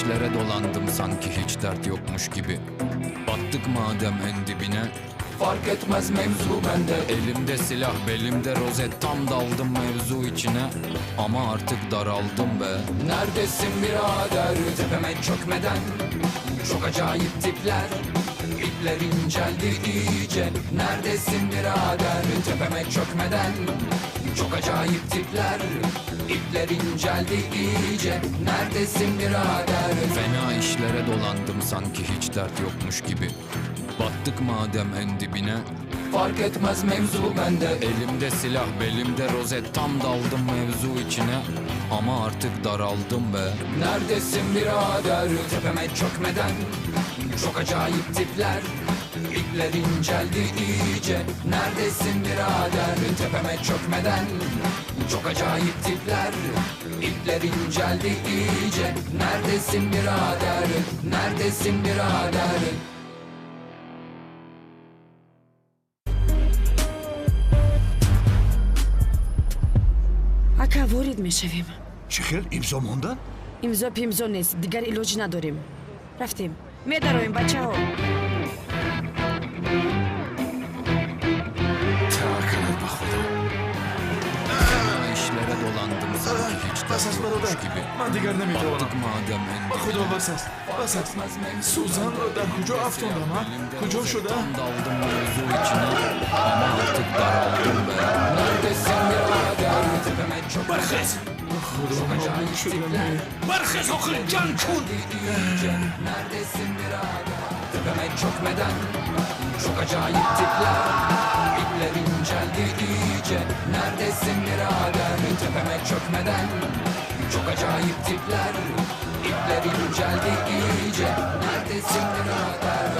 işlere dolandım sanki hiç dert yokmuş gibi. Battık madem en dibine, fark etmez mevzu bende. Elimde silah, belimde rozet, tam daldım mevzu içine. Ama artık daraldım be. Neredesin birader tepeme çökmeden? Çok acayip tipler, ipler inceldi iyice. Neredesin birader tepeme çökmeden? Çok acayip tipler, ipler inceldi iyice. Neredesin birader? Fena işlere dolandım sanki hiç dert yokmuş gibi. Battık madem en dibine, fark etmez mevzu bende. Elimde silah, belimde rozet, tam daldım mevzu içine. Ama artık daraldım be. Neredesin birader tepeme çökmeden? Çok acayip tipler, ipler inceldi iyice. Neredesin birader tepeme çökmeden? Çok acayip tipler, ipler inceldi iyice. Neredesin birader? Neredesin birader? Ака, ворид мешавем. Чӣ хел, имзо мондан? Имзо пимзо нест, дигар илоҷ надорем. Рафтем, медароем, бачаҳо. Таваккалат ба Худо. Fena işlere dolandım sanki hiç Бас dert аст, yokmuş бародар, gibi. ман дигар наметавонам. Battık madem en Ба Худо, dibine. бас аст, бас аст. Сӯзанро дар куҷо афтондам, а? Куҷо шуда? Tam daldım mevzu içine ama artık daraldım be. Neredesin birader tepeme çökmeden? Бархез! Худо, нобуд шудам. Бархез, охир ҷанг кун! İyice. Neredesin birader tepeme çökmeden? Çok acayip tipler, ipler inceldi iyice. Neredesin birader tepeme çökmeden? Çok acayip tipler, ipler inceldi iyice. Neredesin birader?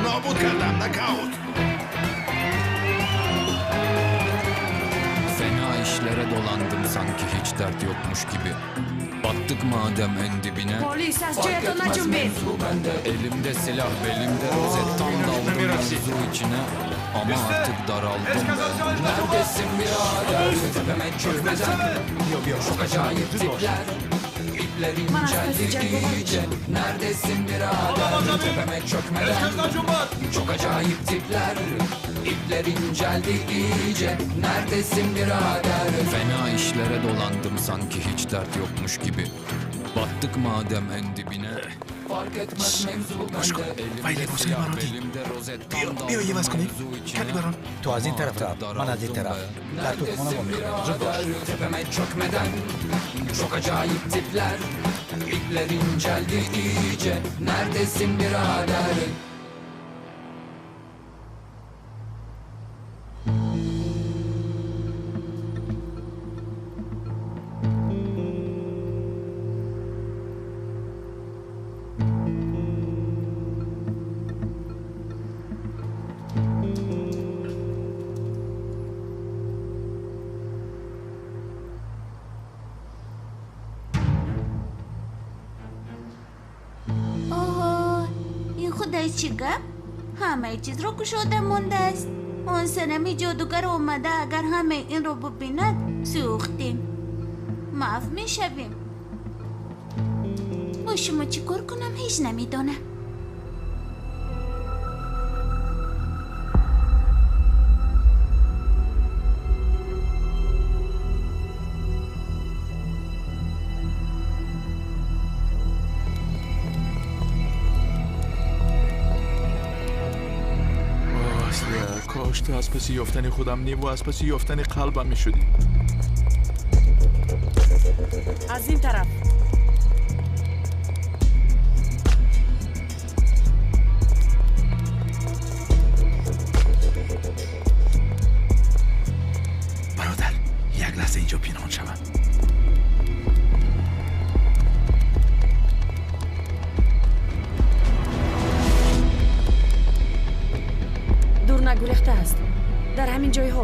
Нобуд кардам, нокаут. Fena işlere dolandım sanki hiç dert yokmuş gibi. Battık madem en dibine. Полис, аз Fark ҷоятон etmez наҷунбед. mevzu bende. Elimde silah, belimde rozet, tam daldım mevzu içine. Ama artık daraldım be. Neredesin birader tepeme çökmeden? Çok acayip tipler, ipler inceldi iyice. Neredesin birader tepeme çökmeden? Çok acayip tipler, ipler inceldi iyice. Neredesin birader? Fena işlere dolandım sanki hiç dert yokmuş gibi. Battık madem en dibine. Fark etmez mevzu bende. Вай, Elimde либосҳои silah, маро дид. belimde rozet, tam Биё, daldım биё, иваз кунем. mevzu içine. Кали барон. Ту аз ин тараф Artık рав, ман аз ин daraldım тараф. be. Дар тӯбхона Neredesin вомехӯрем. Зуд бош. birader tepeme çökmeden? Çok acayip tipler, ipler inceldi iyice. Neredesin birader? Оҳо, ин худаш чӣ гап? Ҳамаи чизро кушода мондааст. Он санами ҷодугар омада, агар ҳамаи инро бубинад, сӯхтем, маф мешавем. Бо шумо чӣ кор кунам, ҳеҷ намедонам. Аслия, кош ту аз паси ёфтани худам неву аз паси ёфтани қалбам мешудӣ. Аз ин тараф. Бародар, як лаҳза инҷо пинҳон шавам.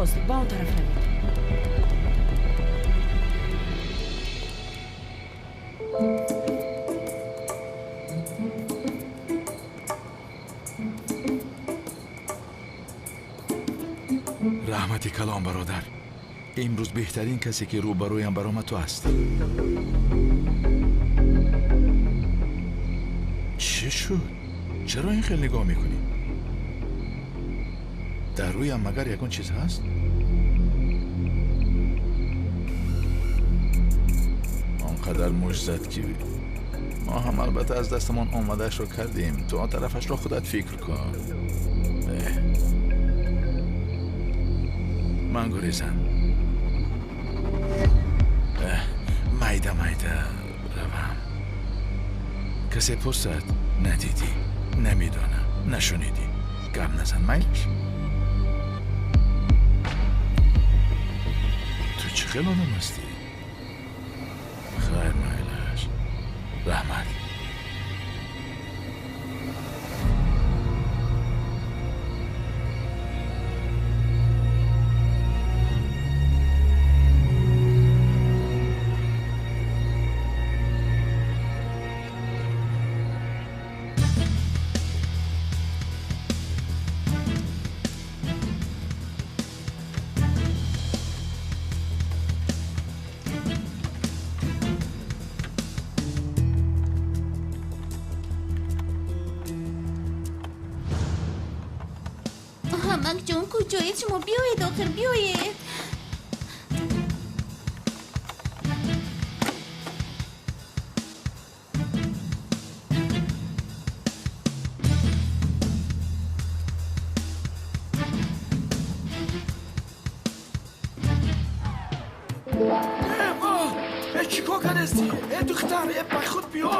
Рост ба он тараф равед. Раҳмати калон, бародар. Имрӯз беҳтарин касе ки рӯбарӯям баромад ту ҳастӣ. Чӣ шуд? Чаро ин хел нигоҳ мекунӣ? Дар рӯям магар ягон чиз ҳаст? Он қадар мушт зад ки мо ҳам албатта аз дастамон омадаашро кардем. Ту он тарафашро худат фикр кун. Ман гурезам. Майда майда равам. Касе пурсад, надидӣ, намедонам, нашунидӣ. Гап назан, майлаш? Ту чӣ хел одам ҳастӣ? Хайр, майлаш. Раҳмат. Ҳамакҷон, куҷоед шумо? Биёед, охир биёед. Чӣ кор кардасти? Э духтар, э ба худ биё.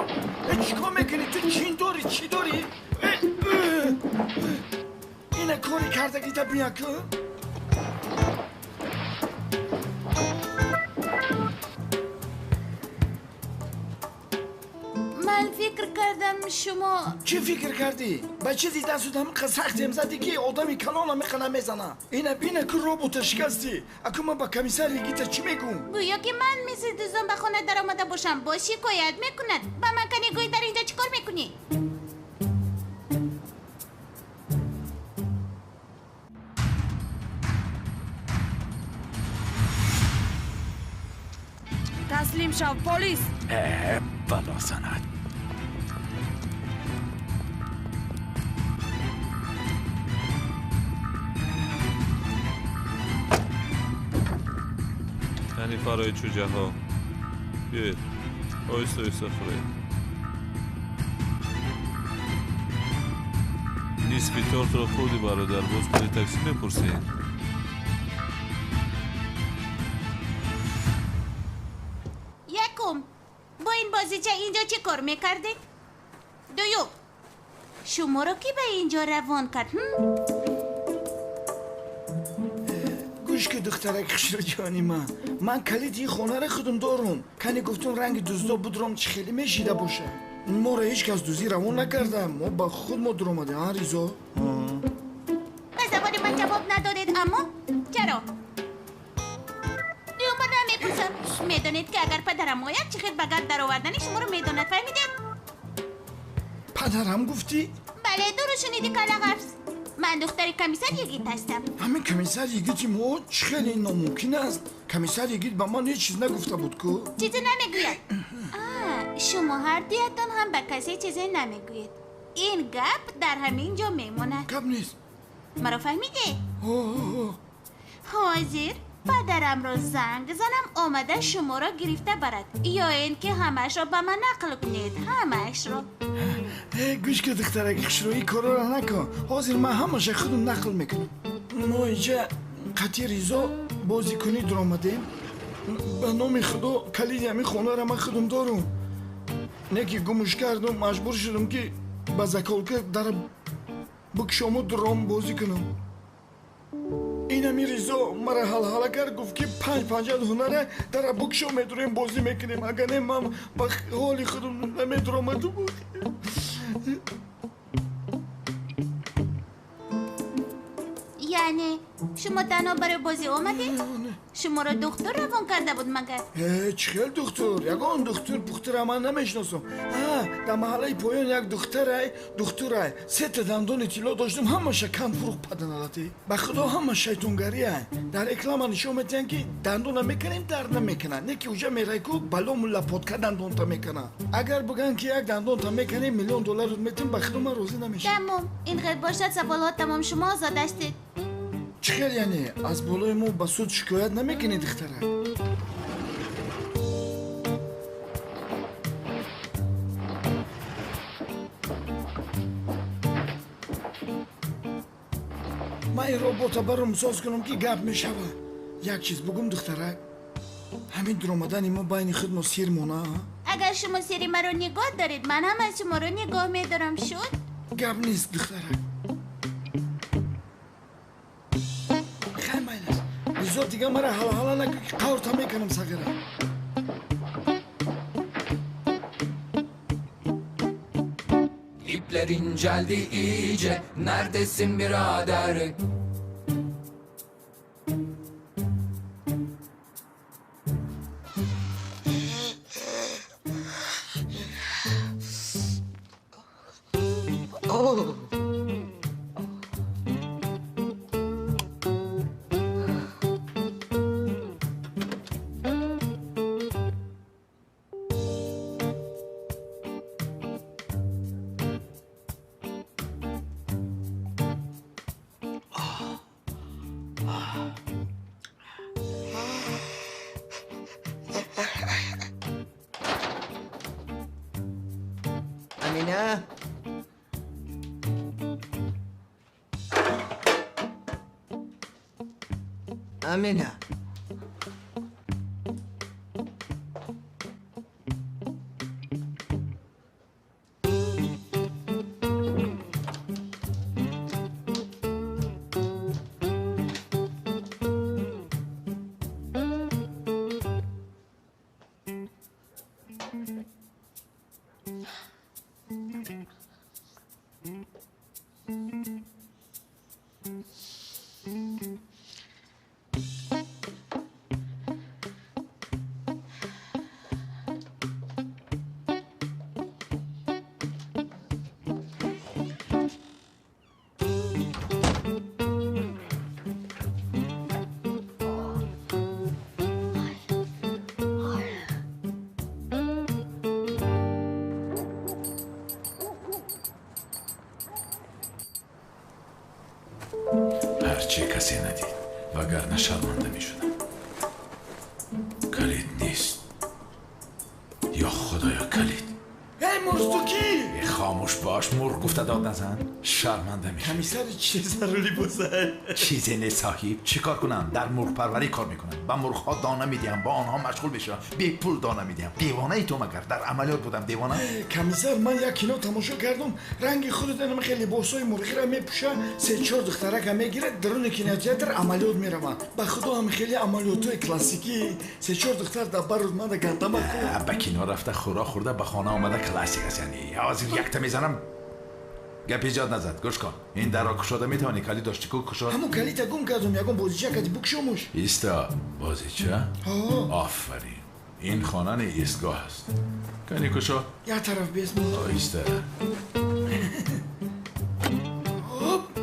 Э чӣ кор мекунӣ? Ту чин дорӣ, чӣ дорӣ? Ина кори кардагита бия кун. Ман фикр кардам шумо. Чӣ фикр кардӣ? Ба чизи дасту ҳамиқа сахтем задӣ ки одами калон ҳамиқа намезана. Ина бина ку робота шикастӣ. Аку ман ба комиссар Йигита чӣ мегӯм? Гӯё ки ман мисли дузон ба хона даромада бошам, боз шикоят мекунад. Ба ман кани гӯй дар инҷо чӣ кор мекунӣ? Таслим шав, полис! Бало санад. Яъне фарои чӯҷаҳо. Биёед, оҳиста оҳиста хӯред. Нисфи тортро хӯрдӣ, бародар, боз пули таксӣ мепурсед? Якум, бо ин бозича инҷо чӣ кор мекардед? Дуюм, шуморо кӣ ба инҷо равон кард? Гӯш ки духтарак хушрӯҷони ман, ман калиди ин хонаро худам дорум. Кани гуфтум ранги дуздо будром чӣ хеле мешида боша. Моро ҳеҷ кас дуздӣ равон накарда, мо ба худ мо дуромадем, а Ризо? Ба саволи ман ҷавоб надодед, аммо чаро? Дуюм бор намепурсам. Медонед ки агар падарам ояд, чӣ хел ба гап даровардани шуморо медонад, фаҳмидед? Падарам гуфтӣ? Бале, дуруст шунидӣ, калағафз. Ман духтари комиссар Йигит ҳастам. Ҳамин комиссар Йигити мо чӣ хеле номумкин аст. Комиссар Йигит ба ман ҳеҷ чиз нагуфта буд ку. Чизе намегӯяд. Шумо ҳардуятон ҳам ба касе чизе намегӯед. Ин гап дар ҳамин ҷо мемонад. Гап нест. Маро фаҳмидед? Ҳозир падарамро занг занам, омада шуморо гирифта барад. Ё ин ки ҳамаашро ба ман нақл кунед, ҳамаашро. Гӯш ки духтараки хушрӯӣ, корро накун. Ҳозир ман ҳамаша худам нақл мекунам. Мо инҷа қатъи Ризо бозикунӣ дуромадем. Ба номи Худо калиди ҳамин хонаро ман худам дорум. Не ки гумуш кардум, маҷбур шудам ки ба заколка дар букшому дуром бозӣ кунам. Инами Ризо мара ҳалҳала кард, гуфт ки 5-50 ҳунара дар букшо медурем, бозӣ мекунем. Агар не ман ба ҳоли худам намедуромадум. Яъне шумо танҳо барои бозӣ омадед? Шуморо духтур равон карда буд магар? Чӣ хел духтур? Ягон духтур пухтура ман намешиносам. Дар маҳаллаи поён як духтарай, духтурай. Сета дандони тилло доштум, ҳамаша канд фурӯх паданалатӣ. Ба худо ҳама шайтонгариай. Дар реклама нишон медиҳанд, ки дандона мекунем, дард намекунад. Не ки уҷа мерай ку балому лапотка дандонта мекунад. Агар бигӯянд, ки як дандонта мекунем, миллион долларот метем, ба худо ман розӣ намешавам. Тамом. Ин хел бошад, саволҳо тамом, шумо озод ҳастед. Чӣ хел яъне? Аз болои мо ба суд шикоят намекунӣ, духтарак? Ман ин робота баром соз кунам, ки гап мешавад. Як чиз бугум, духтарак, ҳамин дуромадани мо байни худ мо сир мона. Агар шумо сири маро нигоҳ доред, ман ҳам аз шуморо нигоҳ медорам, шуд? Гап нест, духтарак. Хай майлаш. Ризо, дига мара ҳалаҳала накун, ки қаврта мекунам сағира. İpler inceldi iyice, neredesin birader? Amina. Amina. ҳарчи касе надид, вагарна шарманда мешудам. Калид нест. Ё худоё, калид. Эй, мурғ, ту кӣ? Хомӯш бош, мурғ гуфта дод назан, шарманда мешавӣ. Комиссари чӣ сару либоса? Чизе нест соҳиб, чӣ кор кунам? Дар мурғпарварӣ кор мекунам, ба мурғҳо дона медиҳам, бо онҳо машғул мешавам, бепул дона медиҳам. Девонаи ту магар? Дар амалиёт будам, девона? Комиссар, ман як кино тамошо кардам, ранги худат хеле либосҳои мурғиро мепӯша, се-чор духтарака мегирад, даруни кинотеатр амалиёт мераванд. Ба худо ҳам хеле амалиётҳои классикӣ, се-чор духтар дар баруд мада гандама кун. Ба кино рафта, хӯрок хӯрда, ба хона омада, классик аст яъне. Ҳозир якта мезанам, гап эҷод назад. Гӯш кун, ин дарро кушода метавонӣ? Калид дошти ку, кушод. Ҳамон калита гум кардум, ягон бозича кади букшомуш. Иста, бозича? Офарин, ин хона не истгоҳ аст. Кани кушод. Як тараф безмо. Оҳиста.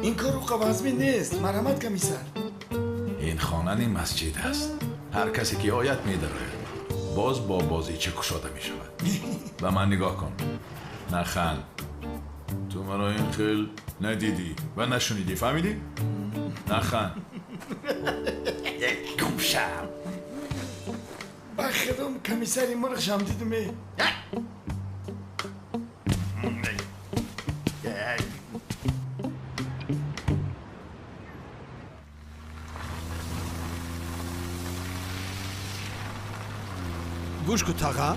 Ин кор уқа вазмин нест, марҳамат, комиссар. Ин хона не масҷид аст. Ҳар касе ки ояд медарояд, боз бо бозича кушода мешавад. Ба ман нигоҳ кун, наханд. Ту маро ин хел надидӣ ва нашунидӣ, фаҳмидӣ? Наханд. Гум шав. Ба худом комиссари мурғшам дидум. Гӯш ку, таға,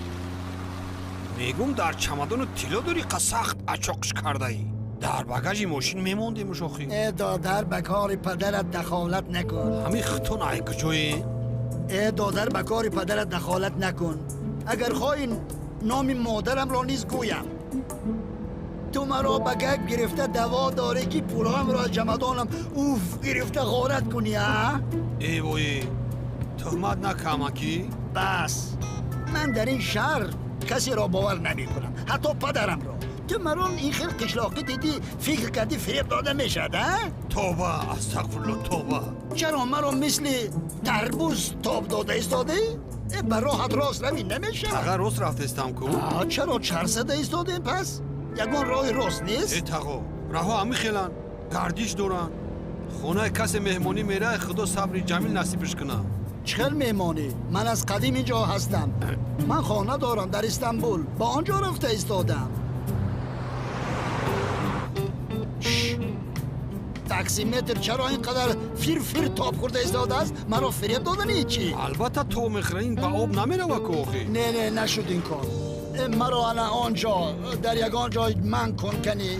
мегум, дар чамадону тилло дорӣ, қа сахт ачоқш кардаӣ, дар багажи мошин мемондемуш охи. Э додар, ба кори падарат дахолат накун. Ҳамин хитон ай куҷое? Э додар, ба кори падарат дахолат накун. Агар хоҳӣ, номи модарамро низ гӯям. Ту маро ба гап гирифта даво дорӣ ки пулҳоямро аз ҷамадонам уф гирифта ғорат кунӣ, а? Э вой, туҳмат накама ки? Бас, ман дар ин шаҳр касеро бовар намекунам, ҳатто падарамро. Ту маро ин хел қишлоқӣ дидӣ, фикр кардӣ фиреб дода мешавад, а? Тоба, астағфирулло, тоба. Чаро маро мисли тарбуз тоб дода истодаӣ? Ба роҳат рост равӣ намешавад. Таға рост рафтаистам ку? Чаро чарх зада истодем пас? Ягон роҳи рост нест? Э тағо, раҳо ҳамин хеланд, гардиш доранд. Хонаи касе меҳмонӣ меравад, худо сабри ҷамил насибиш кунад. Чӣ хел меҳмонӣ? Ман аз қадим инҷо ҳастам. Ман хона дорам дар Истанбул. Ба он ҷо рафта истодам. Таксиметр чаро ин қадар фир-фир тоб хӯрда истодааст? Маро фиреб додани чӣ? Албатта тоб мехӯрад, ин ба об намерава ку охи. Не, не, нашуд ин кор. Маро ана он ҷо, дар ягон ҷой ман кун кани.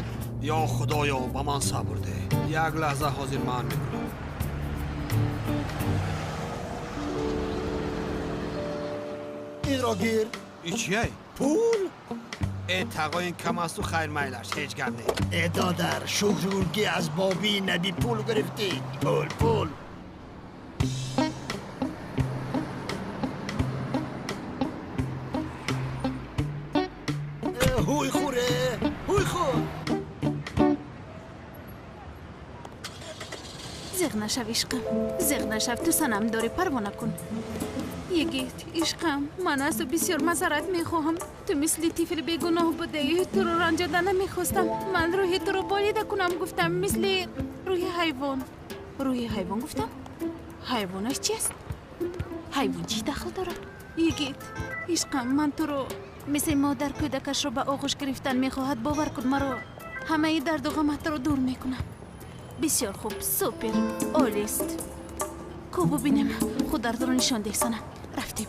Ё худоё, ба ман сабр деҳ. Як лаҳза ҳозир ман мекунам. Инро гир. Ин чие? Пул? Э тағо, ин кам асту хайр майлаш, ҳеҷ гап не. Э додар, шукр ки аз бобии набӣ пул гирифтӣ. Пул, пул. Ҳуй хӯре, ҳуй хӯр. Зиғ нашав, ишқам, зиғ нашав, ту санам дорӣ, парво накун. Йигит, ишқам, ман аз ту бисёр мазарат мехоҳам. Ту мисли тифли бегуноҳ будаӣ, туро ранҷода намехостам. Ман рӯҳи туро болида кунам гуфтам, мисли рӯҳи ҳайвон. Рӯҳи ҳайвон гуфтам? Ҳайвонаш чист? Ҳайвон чӣ дахл дорад? Йигит, ишқам, ман туро мисли модар кӯдакашро ба оғӯш гирифтан мехоҳад, бовар кун, маро ҳамаи дарду ғаматро дур мекунам. Бисёр хуб, супер, олист. Ку бубинем, худ дардро нишон деҳ, санам. Рафтем.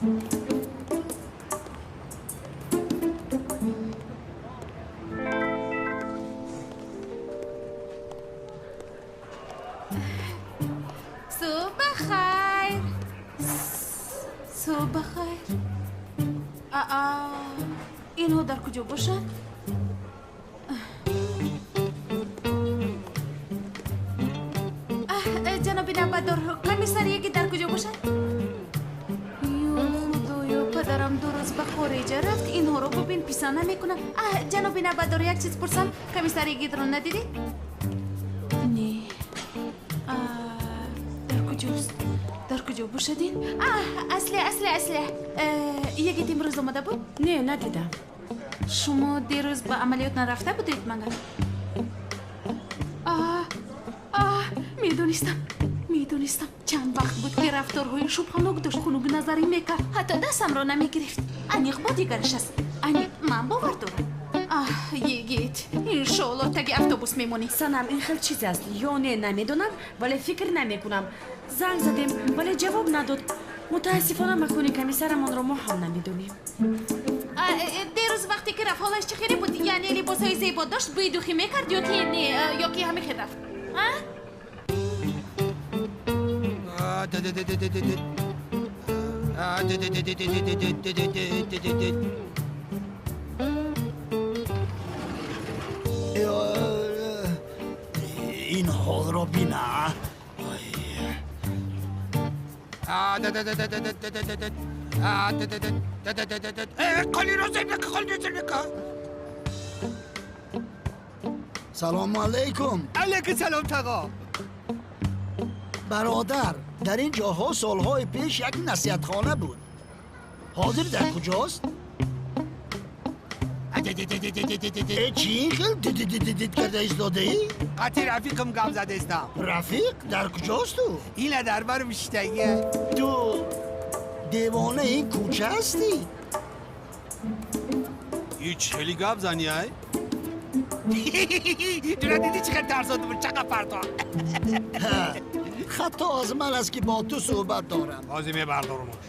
Субҳ бахайр. Субҳ бахайр. Аа, инҳо дар куҷо бошанд? Ҷаноби навбатдор, комиссар яке дар куҷо бошад? Ё худоё, падарам 2 рӯз ба хориҷа рафт, инҳоро бубин, писа намекунам. Ҷаноби навбатдор, як чиз пурсам, комиссар ягидро надидед? Не. Дар куҷост? Дар куҷо бошад ин? Асле, асле, асле. Ягит имрӯз омада буд? Не, надидам. Шумо дирӯз ба амалиёт нарафта будед, магар? Медонистам, медонистам. Чанд вақт буд ки рафторҳои шубҳанок дошт, хунукназарӣ мекард, ҳатто дастамро намегирифт. Аниқ бо дигараш аст. Аниқ, ман бовар дорам. Аҳ, йигит, иншоалло таги автобус мемонӣ. Санам, ин хел чиз аст ё не намедонам, вале фикр намекунам. Занг задем, вале ҷавоб надод. Мутаассифона макони комиссарамонро мо ҳам намедонем. Дирӯз вақте ки рафт, ҳолаш чӣ хеле буд? Яъне либосҳои зебо дошт, бӯи духӣ мекард ё ки не, ё ки ҳамин хел рафт? А? Ин ҳолро бина. Салому алайкум. Алайкум салом тағо. Бародар, дар ин ҷоҳо солҳои пеш як насиҳатхона буд. Ҳозир дар куҷост? Чӣ ин хел дидидидид карда истодаӣ? Қатъи рафиқам гап задаистам. Рафиқ? Дар куҷост ӯ? Ина дар барм шиштагия. Ту девонаи ин кӯча ҳастӣ? Ҳеҷ хеле гап занӣ ай? Тура дидӣ чӣ хел тарсондум, чақа парто. Хато аз ман аст ки бо ту суҳбат дорам. Ҳозир мебардорамаш.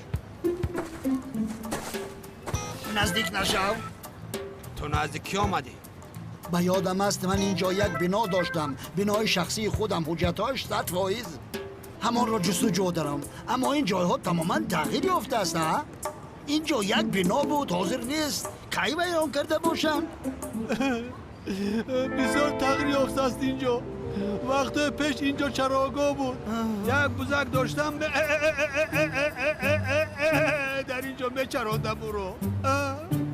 Наздик нашав. Ту назди кӣ омадӣ? Ба ёдам аст ман инҷо як бино доштам, бинои шахсии худам, ҳуҷҷатҳояш 100%. Ҳамонро ҷустуҷӯ дорам, аммо ин ҷойҳо тамоман тағйир ёфтааст. Инҷо як бино буд, ҳозир нест. Кай вайрон карда бошанд? Бисёр тағйир ёфтааст инҷо. Вақте пеш инҷо чарогоҳ буд. Як бузак доштам, дар инҷо мечарондам ӯро.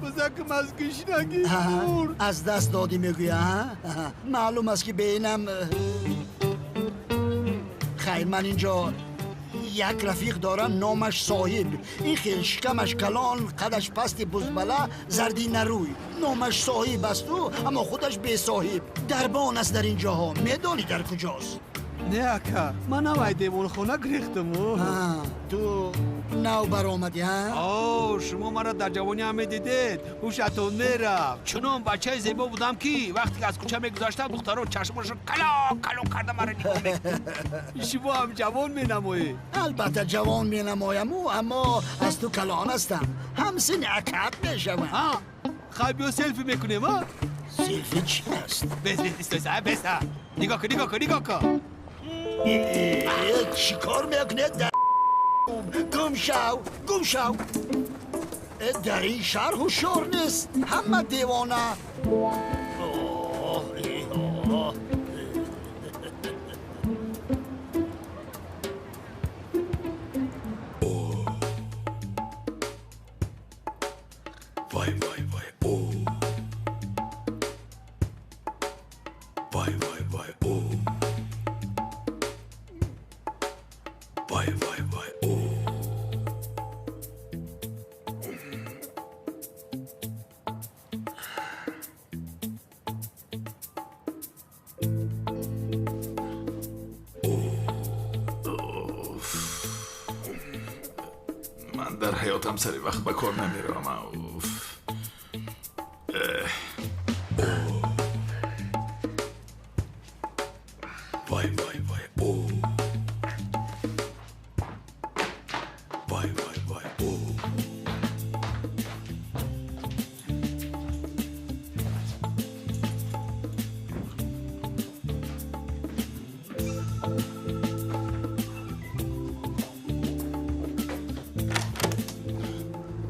Бузакам аз гушнагӣ мурд. Аз даст додӣ мегӯя, маълум аст ки бе инам. Хайр, ман инҷо як рафиқ дорам, номаш Соҳиб. Ин хел шикамаш калон, қадаш пасти бузбала, зарди нарӯй. Номаш Соҳиб асту, аммо худаш бесоҳиб. Дарбон аст дар ин ҷоҳо. Медонӣ дар куҷост? Не, ака, ман навай девонхона гирехтам. Ту нав баромадӣ, ҳа? О, шумо маро дар ҷавонӣ ҳам медидед, ҳушатон мерафт. Чунон бачаи зебо будам, ки вақте ки аз кӯча мегузаштам, духтарон чашмонашон калон калон карда маро нигоҳ мекарданд. Шумо ҳам ҷавон менамоед. Албатта ҷавон менамояму, аммо аз ту калон ҳастам. Ҳамсини акат мешавам. Хай, биё селфи мекунем, а? Селфи чи аст? Бес, бес, бес, бес, нигоҳ кун, нигоҳ кун, нигоҳ кун. Чӣ кор мекунед? Гум шав, гум шав. Дар ин шаҳр ҳушёр нест, ҳама девона. Вай, вай, вай, о. Вай, вай, вай, о. Вай, вай, вай, о. Ман дар ҳаётам сари вақт ба кор намеравам. Уф. Вай, вай, вай, о. Вай, вай, вай, о.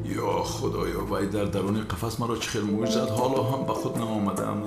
Ё худоё, вай дар даруни қафас маро чӣ хел мӯй зад, ҳоло ҳам ба худ наомадаам.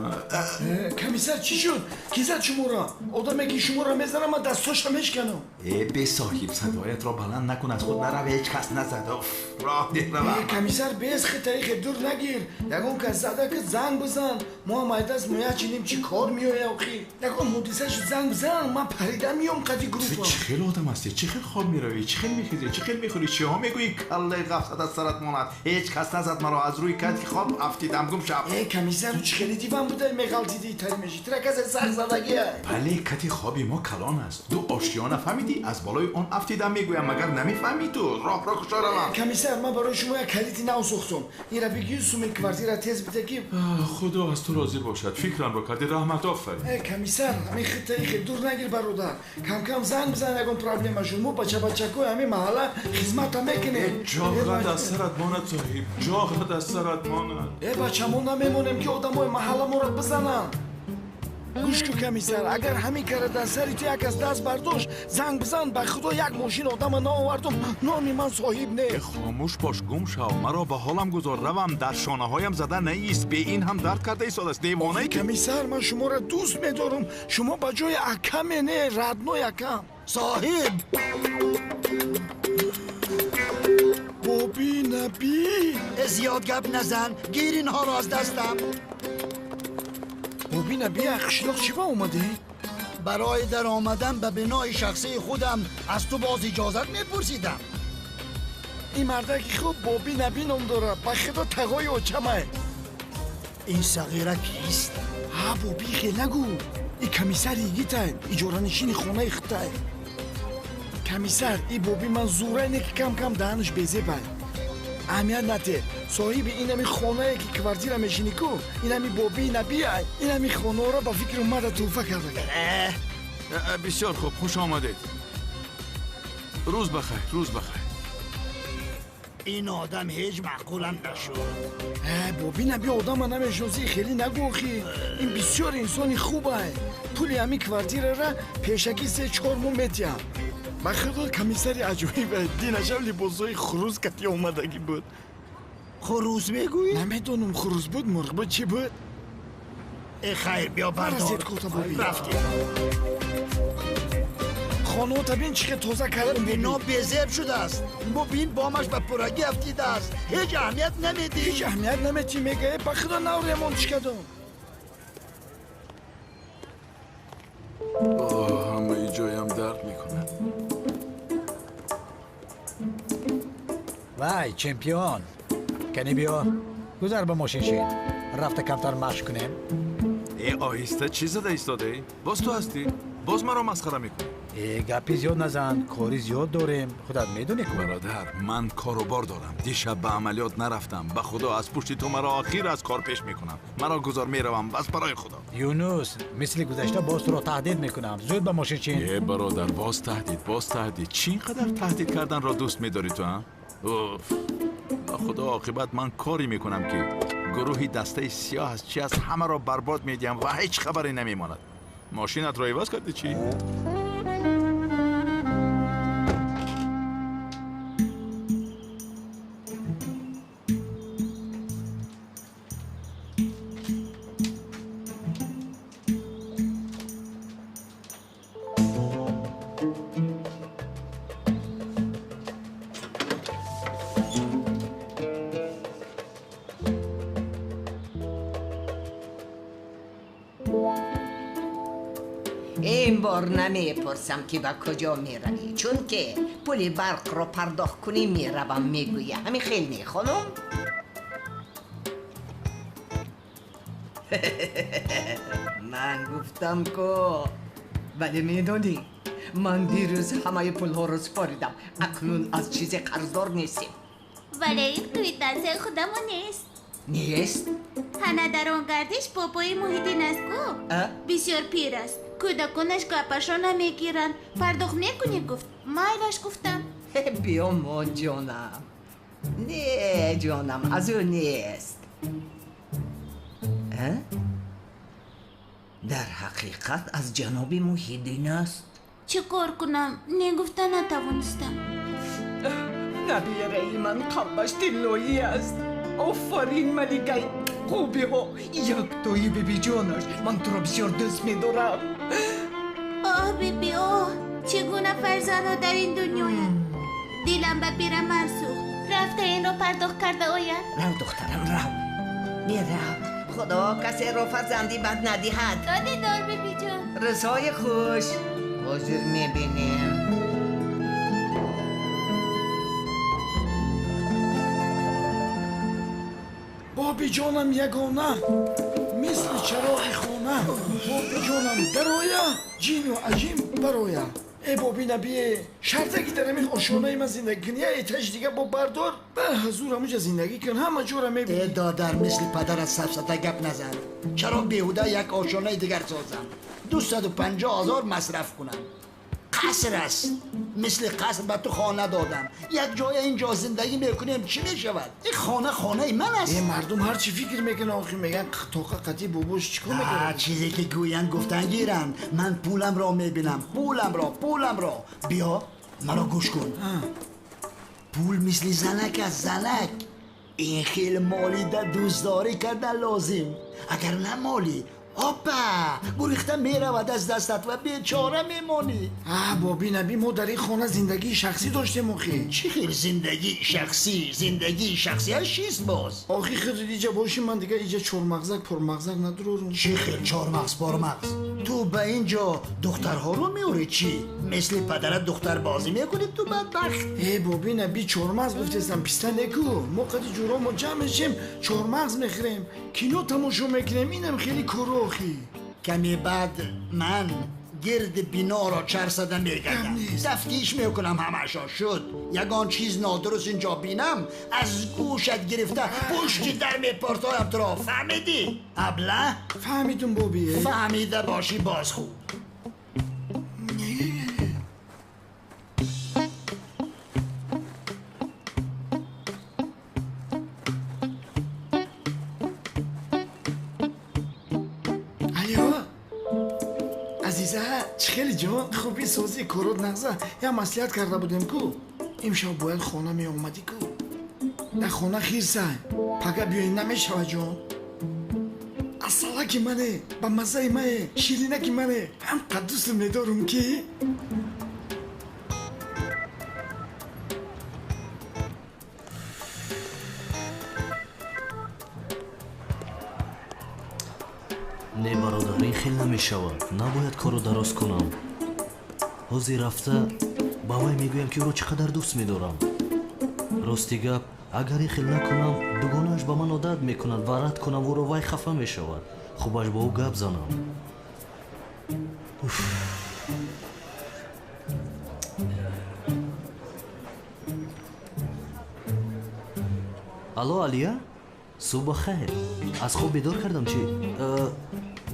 Комиссар, чӣ шуд? Ки зад шуморо? Одаме ки шуморо мезанам, ман дастошро мешканам. Э, бесоҳиб, садоятро баланд накун, аз худ нарав, ҳеҷ кас назад. Уф, роҳ деравам. Комиссар, без хитаи дур нагир. Ягон кас зада ки занг бизан. Мо ҳам айдаст меячинем, чӣ кор меоя охи. Ягон ҳодиса шуд, занг бизан, ман парида меом қади группа. Ту чӣ хел одам ҳастӣ? Чӣ хел хоб меравӣ? Чӣ хел мехезӣ? Чӣ хел мехӯрӣ? Чиҳо мегӯӣ? Каллаи ғафсат аз сарат монад. Ҳеҷ кас назад маро, аз рӯи кати хоб афтидам, гум шав. Э, комиссар, чӣ хели диван буда меғалтидӣ, тари мешӣ. Тира касе сахт задагия. Бале, кати хоби мо калон аст. Ду ошиёна фаҳмидӣ? Аз болои он афтидам мегӯям, магар намефаҳмӣ ту? Роҳро кушо равам. Комиссар, ман барои шумо як калити нав сохтам. Инра бигир, суми квартира тез бида ки. Худо аз ту розӣ бошад. Фикрамро кардӣ, раҳмат, офарин. Э, комиссар, ҳамин хиттаи хел дур нагир, бародар. Кам-кам занг бизан, ягон проблема шуд. Мо бача-бачакои ҳамин маҳалла хизмата мекунем. Ҷоғрат аз сарат монад, соҳиб, ҷоғрат аз сарат монад. Э, бача, мо намемонем ки одамои маҳалла моро бизананд. Гӯш кун, комиссар, агар ҳамин кара дар сари ту як аз даст бардошт, занг бизан, ба худо як мошин одама наовардум, номи ман соҳиб нест. Хомӯш бош, гум шав, маро ба ҳолам гузор, равам, дар шонаҳоям зада наист, бе ин ҳам дард карда истодааст, девонае. Комиссар, ман шуморо дӯст медорам, шумо ба ҷои акаме не, родной акам. Соҳиб! Боби Набӣ! Зиёд гап назан, гир инҳоро аз дастам. Боби Набӣ, қишлоқ чӣ ба омадӣ? Барои даромадан ба бинои шахсии худам аз ту боз иҷозат мепурсидам. Ин мардаки хуб Боби Набӣ ном дорад, ба худо тағои очамай. Ин сағира кист? Ҳа, Боби, хел нагӯ. И комиссари игитай, иҷоранишини хонаи худтай. Комиссар, и Боби ман зурай не ки кам-кам даҳанаш безебай. Аҳамият нате, соҳиби инами хонае ки квартира мешинӣ ку, инами Боби Набиай, инами хонаро ба фикри омада тӯҳфа карда. Бисёр хуб, хуш омадед. Рӯз бахайр, рӯз бахайр. Ин одам ҳеҷ маъқулам нашуд. Боби Наби, одама намешиносӣ, хеле нагӯ охи. Ин бисёр инсони хубай. Пули ҳамин квартирара пешакӣ 3-4 моҳ метиҳам. Ба худо комиссари аҷоиб, динашав либосҳои хурӯз кати омадагӣ буд. Хурӯз мегӯӣ? Намедонам, хурӯз буд, мурғ буд, чӣ буд? Хайр, биё бардор. Рафтем. Хонаота бин чӣ хел тоза кардем. Бино безеб шудааст. Бубин, бомаш ба пуррагӣ афтидааст. Ҳеҷ аҳамият намедиҳӣ. Ҳеҷ аҳамият наметиҳӣ, мегӯя. Ба худо нав ремонтш кардам. Ҳамаи ҷоям дард мекунад. Вай, чемпион! Кани биё, гузар ба мошин шин. Рафта камтар машқ кунем. Э, оҳиста чӣ зада истодаӣ? Боз ту ҳастӣ? Боз маро масхара мекунӣ? Э, гапи зиёд назан, кори зиёд дорем. Худат медонӣ ку. Бародар, ман корубор дорам. Дишаб ба амалиёт нарафтам. Ба худо аз пушти ту маро охир аз кор пеш мекунам. Маро гузор, меравам, бас барои худо. Юнус, мисли гузашта боз туро таҳдид мекунам. Зуд ба мошин чин. Э, бародар, боз таҳдид, боз таҳдид. Чӣ ин қадар таҳдид карданро дӯст медорӣ ту, а? Уф, ба худо оқибат ман коре мекунам ки гурӯҳи дастаи сиёҳ аз чи аст ҳамаро барбод медиҳам ва ҳеҷ хабаре намемонад. Мошинатро иваз кардӣ чӣ? این بار نمیپرسم که به کجا میروی، چون که پول برق رو پرداخت کنی میروم میگویه. همین خیلی نه خانم؟ من گفتم که ولی میدونی من دیروز همه پولها رو سپاریدم. اکنون از چیز قرضدار نیستیم. ولی این قویتنسه خودمون نیست. نیست؟ هنه در آن گردش بابای محیطین است کو بسیار پیر است. کودکانش گپشو نمیگیرند. پرداخت میکنی گفت. مایلش گفتم. بیا ما جانم. نه جانم از او نیست. در حقیقت از جناب محیطین است. چه کار کنم؟ نه گفته نتوانستم. نبیره من قلبش طلایی است. آفرین ملکه خوبی ها، یک توی بیبی جانش. من تو را بسیار دوست میدارم. آه بیبی آه، چگونه فرزندها در این دنیایند. دلم به پیرمرد سوخت. رفته این را پرداخت کرده آید. رو دخترم رو، میرم. خدا کسی را فرزندی بد ندهد. تا دیدار بیبی جان. رضای خوش. حاضر میبینیم. боби ҷонам ягона, мисли чароғи хона. Боби ҷонам дароя, ҷину аҷим бароя. Э боби набие, шарте ки дар ҳамин ошонаи ман зиндагӣ кунӣ, я этаж дига бо бардор, ба ҳузур ҳамуҷа зиндагӣ кун, ҳама ҷора мебинӣ. Э додар, мисли падарат сафсата гап назан. Чаро беҳуда як ошонаи дигар созам? 250 000 масраф кунам. қаср аст. Мисли қаср ба ту хона додам. Як ҷоя инҷо зиндагӣ мекунем, чӣ мешавад? Ин хона хонаи ман аст. Э мардум ҳар чӣ фикр мекунанд, охир мегӯянд тоқа қатъи бобош чӣ кор мекунад? Чизе ки гӯянд гуфтан гиранд. Ман пуламро мебинам. Пуламро, пуламро. Биё, маро гӯш кун. Пул мисли занак аст, занак. Ин хел молида дӯстдорӣ кардан лозим. Агар намолӣ, опа, гурехта меравад аз дастат ва бечора мемонӣ. А боби наби, мо дар ин хона зиндагии шахсӣ доштем охи. Чӣ хел зиндагии шахсӣ? Зиндагии шахсиаш чист боз? Охи худат иҷа бошӣ, ман дигар иҷа чормағзак пормағзак надурорум. Чӣ хел чормағз пормағз? Ту ба ин ҷо духтарҳоро меорӣ чӣ? Мисли падарат духтарбозӣ мекунӣ ту бадбахт. Э боби наби, чормағз гуфтестам, писта неку. Мо қади ҷуро мо ҷамъ мешем, чормағз мехӯрем, кино тамошо мекунем, инам хеле коро. Каме баъд ман гирди биноро чарсада мегардам, тафтиш мекунам ҳамаашо. Шуд ягон чиз нодуруст инҷо бинам, аз гӯшат гирифта пушти дар мепортоям туро. Фаҳмидӣ абла? Фаҳмидум боби. Фаҳмида бошӣ боз хуб. Хеле ҷон, хуби сози корот нағза. Я маслиҳат карда будем ку, имшаб бояд хона меомадӣ ку. Дар хона хирсай, пага биёй намешава ҷон. Асалаки мане, ба маззаи мане, ширинаки мане. Ҳам қаддӯстам медорам ки. Не, бародар, ин хел намешавад. Набояд корро дароз кунам. Ҳозир рафта ба вай мегӯям, ки ӯро чӣ қадар дӯст медорам. Рости гап, агар ин хел накунам, дугонааш ба ман одат мекунад ва рад кунам ӯро, вай хафа мешавад. Хубаш бо ӯ гап занам. Уф. Алло, Алия? Субҳ бахайр. Аз хоб бедор кардам чӣ?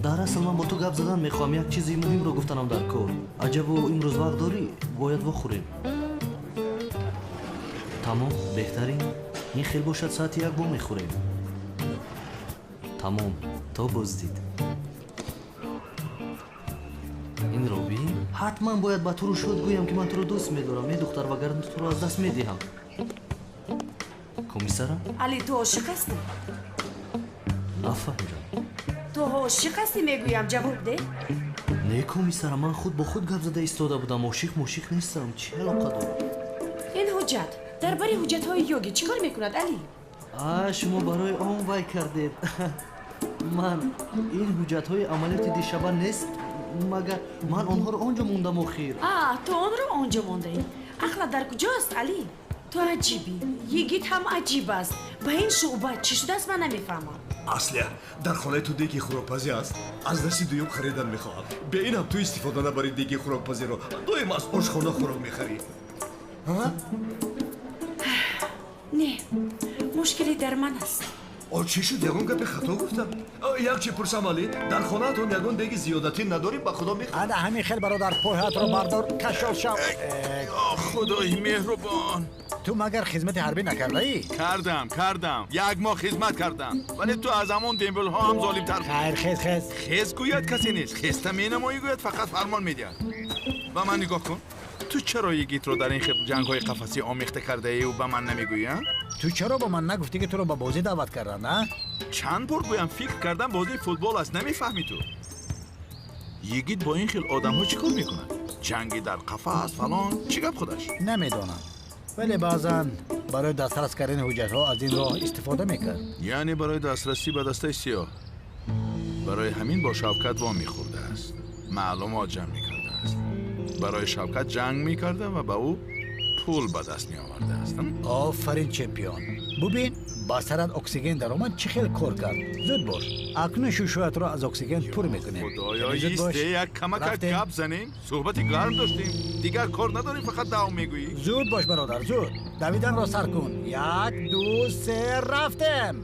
Дар асл ман бо ту гап задан мехоҳам, як чизи муҳимро гуфтанам дар кор. Аҷабо, имрӯз вақт дорӣ? Бояд вохӯрем. Тамом, беҳтарин. Ин хел бошад, соати 1 бо мехӯрем. Тамом, то боздид. Инро бин, ҳатман бояд ба туру шод гӯям, ки ман туро дӯст медорам. Е духтар, вагарна туро аз даст медиҳам. Комиссара? Али, ту ошиқ ҳастӣ? Нафаҳмидам. Ту ошиқ ҳастӣ, мегӯям, ҷавоб де. Не, комиссара, ман худ бо худ гап зада истода будам. Ошиқ мошиқ нестам. Чӣ алоқа дорад? Ин ҳуҷҷат дар бари ҳуҷҷатҳои йоги чӣ кор мекунад, Али? А, шумо барои он вай кардед. Ман ин ҳуҷҷатҳои амалиёти дишаба нест, магар ман онҳоро он ҷо мондам охир. А, ту онро он ҷо мондаӣ. Ақлат дар куҷост, Али? Ту аҷибӣ. Йигит ҳам аҷиб аст. Ба ин шӯъба чӣ шудааст, ман намефаҳмам. Аслия, дар хонаи ту деги хӯрокпазӣ аст? Аз дасти дуюм харидан мехоҳам. Бе ин ҳам ту истифода набарӣ деги хӯрокпазиро. Доим аз ошхона хӯрок мехарӣ. Не, мушкиле дар ман аст. О, чӣ шуд? Ягон гапи хато гуфтам? Як чӣ пурсам, Али, дар хонаатон ягон деги зиёдатӣ надорӣ? Ба худо мехоҳам. Ана ҳамин хел, бародар, пойҳатро бардор, кашол шав. Худои меҳрубон. Ту магар хизмати ҳарбӣ накардаӣ? Кардам, кардам. Як моҳ хизмат кардам. Вале ту аз ҳамон дембелҳо ҳам золимтар. Хайр, хез, хез. Хез гӯяд касе нест. Хеста менамоӣ, гӯяд фақат фармон медиҳад. Ба ман нигоҳ кун. Ту чаро йигитро дар ин ҷангҳои қафасӣ омехта кардаӣ ва ба ман намегӯӣ, а? Ту чаро ба ман нагуфтӣ, ки туро ба бозӣ даъват карданд, а? Чанд бор гӯям, фикр кардам бозии футбол аст, намефаҳмӣ ту. Йигит бо ин хел одамҳо чӣ кор мекунад? Ҷанги дар қафас, фалон, чӣ гап худаш? Намедонам. Вале баъзан барои дастрас кардани ҳуҷҷатҳо аз ин роҳ истифода мекард. Яъне барои дастрасӣ ба дастаи сиёҳ. Барои ҳамин бо Шавкат во мехӯрдааст. Маълумот ҷамъ мекардааст. Барои Шавкат ҷанг мекарда ва ба ӯ пул ба даст меовардааст. Офарин, чемпион. Бубин, ба сарат оксиген даромад, чӣ хел кор кард. Зуд бош. Акнун шушӯятро аз оксиген пур мекунем. Худоё, исте, як камакак гап занем. Суҳбати гарм доштем. Дигар кор надорем, фақат дав мегӯӣ. Зуд бош, бародар, зуд. Давиданро сар кун. 1, 2, 3, рафтем.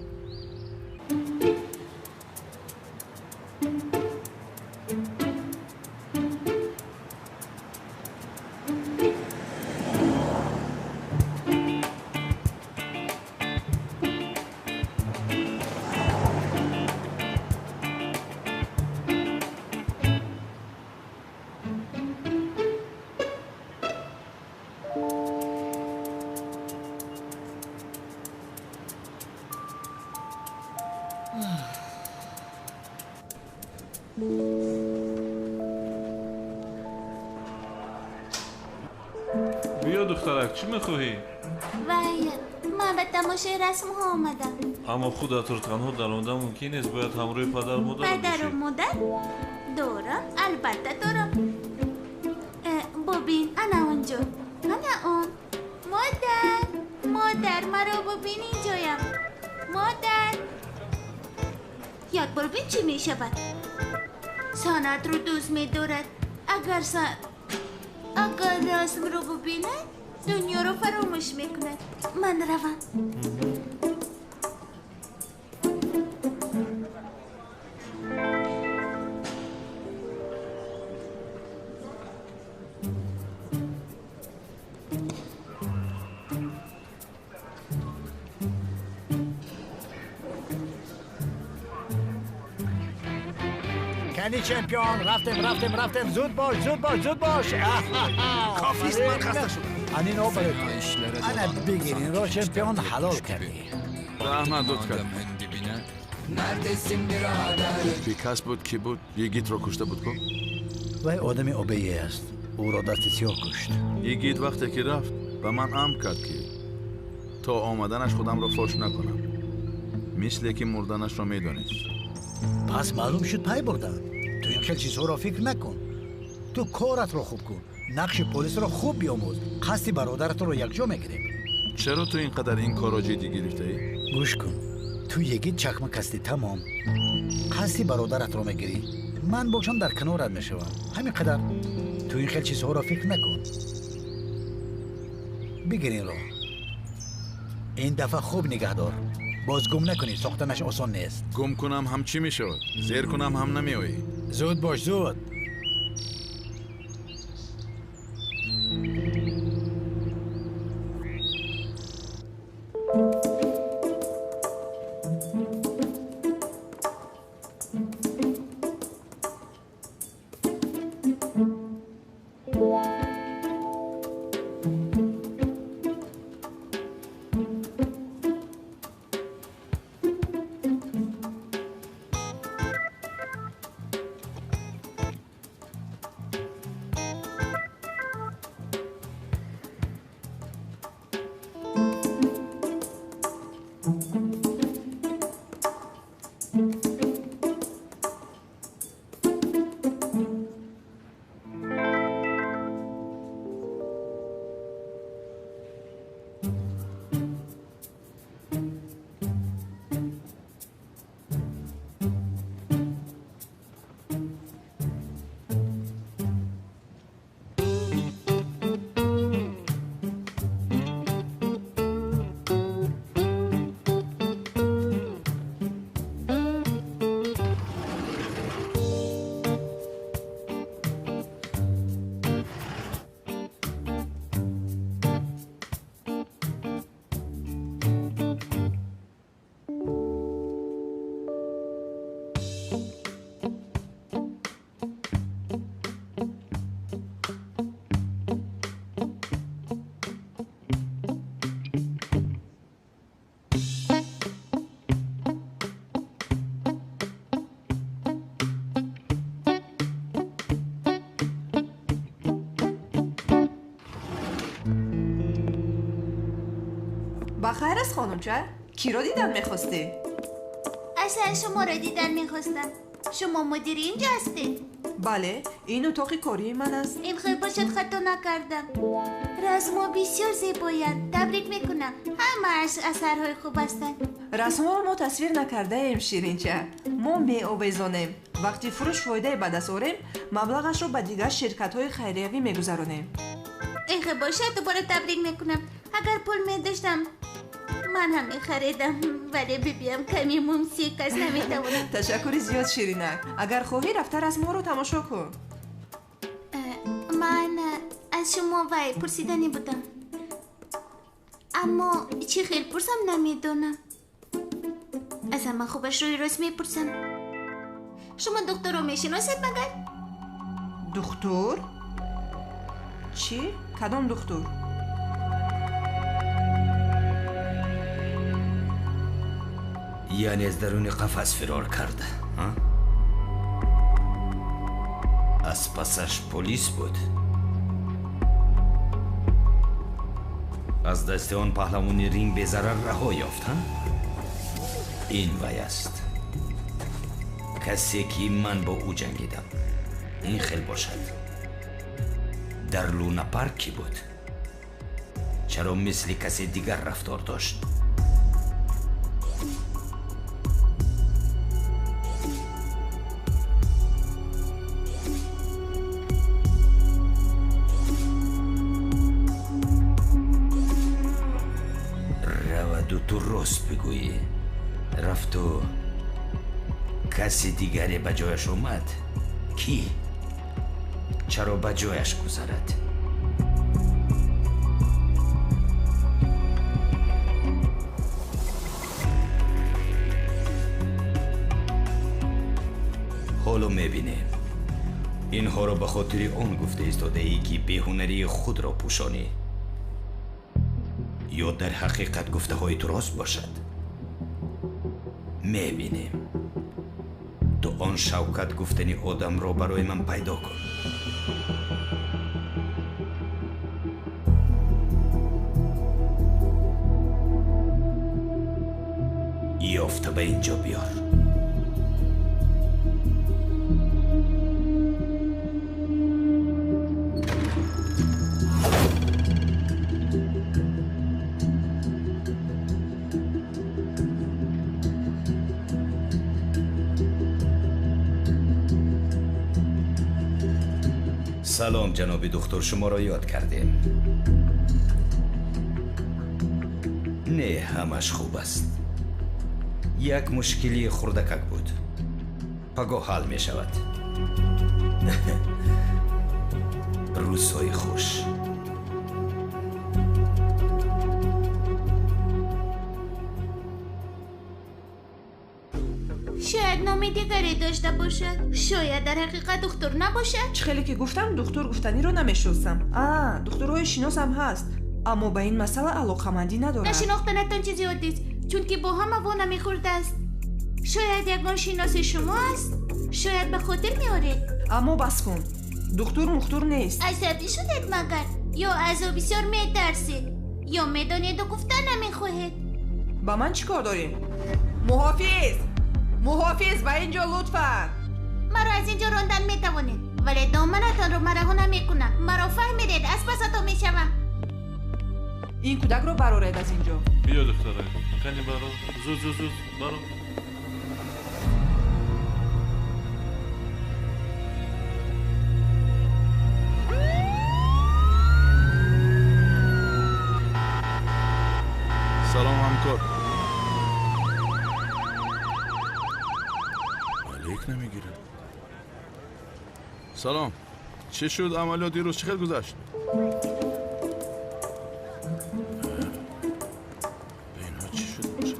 Биё, духтарак, чӣ мехоҳӣ? Вай, ман ба тамошои расмҳо омадам. Аммо худатро танҳо даронда мумкин нест, бояд ҳамроҳи падару модар бошӣ. Падару модар? Дорам, албатта дорам. Бубин, ана онҷо, ана он. Модар, модар, маро бубин, инҷоям. Модар, як бор бин чӣ мешавад. Санъатро дӯст медорад. Агар расмро бубинад, дунёро фаромӯш мекунад. Ман равам. Кани чемпион, рафтем, рафтем, рафтем. Зуд бош, зуд бош, зуд бош. Кофист, ман хаста шудам. Анин о барои ту. Ана бигир, инро чемпион ҳалол кардӣ. Раҳмат, лутф кард. Neredesin birader? Бекас буд, ки буд, Йигитро кушта буд ку? Вай одами обее аст. Ӯро дасти сиёҳ кушт. Йигит вақте ки рафт, ба ман амр кард, ки то омаданаш худамро фош накунам. Мисле ки мурданашро медонист. Пас маълум шуд, пай бурданд. Ту ин хел чизҳоро фикр накун. Ту коратро хуб кун. Нақши полисро хуб биомӯз. Қасди бародаратро якҷо мегирем. Чаро ту ин қадар ин корро ҷиддӣ гирифтаӣ? Гӯш кун. Ту Йигит чакмак ҳастӣ, тамом. Қасди бародаратро мегирӣ. Ман бошам дар канорат мешавам. Ҳамин қадар. Ту ин хел чизҳоро фикр накун. Бигир инро. Ин дафъа хуб нигаҳдор. Боз гум накунӣ, сохтанаш осон нест. Гум кунам ҳам чӣ мешавад? Зер кунам ҳам намеоӣ. Зуд бош, зуд. Бахайр аст, хонумча? Киро дидан мехостӣ? Аслан шуморо дидан мехостам. Шумо мудири инҷо ҳастед? Бале, ин утоқи кории ман аст. Ин хел бошад, хато накардам. Расмҳо бисёр зебоянд. Табрик мекунам. Ҳамааш асарҳои хуб ҳастанд. Расмҳоро мо тасвир накардаем, ширинча. Мо меовезонем. Вақти фурӯш фоидае ба даст орем, маблағашро ба дигар ширкатҳои хайриявӣ мегузаронем. Ин хел бошад, дубора табрик мекунам. Агар пул медоштам, ман ҳам мехаридам, вале бибиям каме мумсик аст, наметавонам. Ташаккури зиёд, ширинак. Агар хоҳӣ, рафта расмҳоро тамошо кун. Ман аз шумо вай пурсиданӣ будам, аммо чӣ хел пурсам намедонам. Аз ҳама хубаш рӯи рост мепурсам. Шумо духтурро мешиносед магар? Духтур? Чӣ? Кадом духтур? Яъне аз даруни қафас фирор кард, аз пасаш полис буд. Аз дасти он паҳлавони Рим безарар раҳо ёфт. Ин вай аст, касе ки ман бо ӯ ҷангидам. Ин хел бошад, дар Лунапарк кӣ буд? Чаро мисли касе дигар рафтор дошт? Ту рост бигӯӣ, рафту каси дигаре ба ҷояш омад. Кӣ? Чаро ба ҷояш гузарад? Ҳоло мебинем. Инҳоро ба хотири он гуфта истодаӣ, ки беҳунарии худро пӯшонӣ, ё дар ҳақиқат гуфтаҳои ту рост бошад? Мебинем. Ту он Шавкат гуфтани одамро барои ман пайдо кун. Ёфта ба инҷо биёр. Салом, ҷаноби духтур, шуморо ёд кардем. Не, ҳамаш хуб аст. Як мушкилии хурдакак буд. Пагоҳ ҳал мешавад. Рӯзҳои хуш. Шояд номи дигаре дошта бошад. Шояд дар ҳақиқат духтур набошад. Чӣ хеле ки гуфтам, духтур гуфтаниро намешиносам. Духтурҳои шиносам ҳаст, аммо ба ин масъала алоқамандӣ надорад. Нашинохтанатон чизи оддист, чунки бо ҳама во намехӯрдааст. Шояд ягон шиноси шумо аст, шояд ба хотир меоред. Аммо бас кун, духтур мухтур нест. Асабӣ шудед магар? Ё аз ӯ бисёр метарсед, ё медонеду гуфта намехоҳед. Ба ман чӣ кор дорем? Муҳофиз! Муҳофиз, ба ин ҷо лутфан! Маро аз ин ҷо рондан метавонед, вале доманатонро ман раҳо намекунам. Маро фаҳмидед, аз пасатон мешавам. Ин кӯдакро бароред аз ин ҷо. Биё, духтарак, кани баро, зуд, зуд, зуд, баро. Салом, ҳамкор. Алек намегирад. Салом. Чӣ шуд амалиёт дирӯз, чӣ хел гузашт? Ба инҳо чӣ шуд бошад?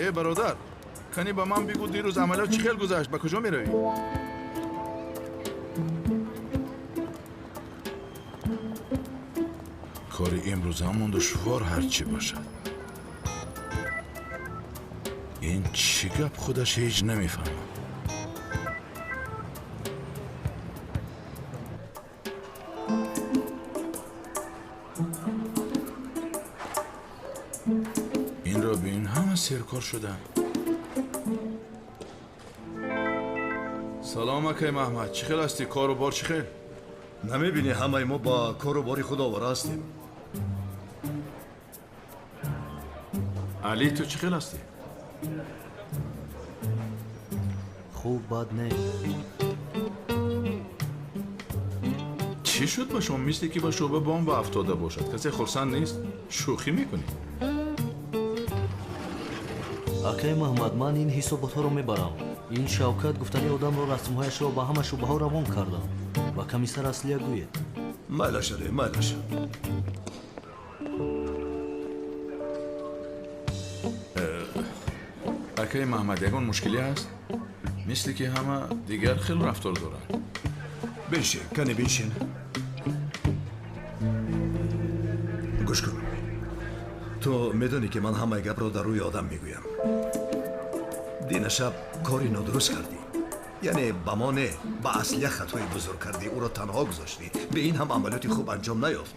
Э, бародар, кани ба ман бигӯ дирӯз амалиёт чӣ хел гузашт, ба куҷо меравӣ? Кори имрӯзамон душвор ҳарчӣ бошад. Ин чӣ гап худаш ҳеҷ намефаҳмам. Инро бин, ҳама серкор шуданд. Салом, акай Маҳмад, чӣ хел ҳастӣ? Кору бор чӣ хел? Намебинӣ, ҳамаи мо ба кору бори худ овора ҳастем. Али, ту чӣ хел ҳастӣ? Хуб, бад не. Чӣ шуд ба шумо? Мисле ки ба шӯъба бомба афтода бошад. Касе хурсанд нест? Шӯхӣ мекунӣ? Акай Маҳмад, ман ин ҳисоботҳоро мебарам. Ин Шавкат гуфтани одамро расмҳояшро ба ҳама шӯъбаҳо равон кардам. Ба комиссар Аслия гӯед. Майлаша, майлаша. Акай Маҳмад, ягон мушкилӣ ҳаст? Мисле ки ҳама дигар хел рафтор доранд. Биншин, кане биншин. Гӯш кун. Ту медонӣ ки ман ҳамаи гапро дар рӯи одам мегӯям. Дина шаб кори нодуруст кардӣ. Яъне ба мо не, ба Аслия хатои бузург кардӣ, ӯро танҳо гузоштӣ. Бе ин ҳам амалиёти хуб анҷом наёфт.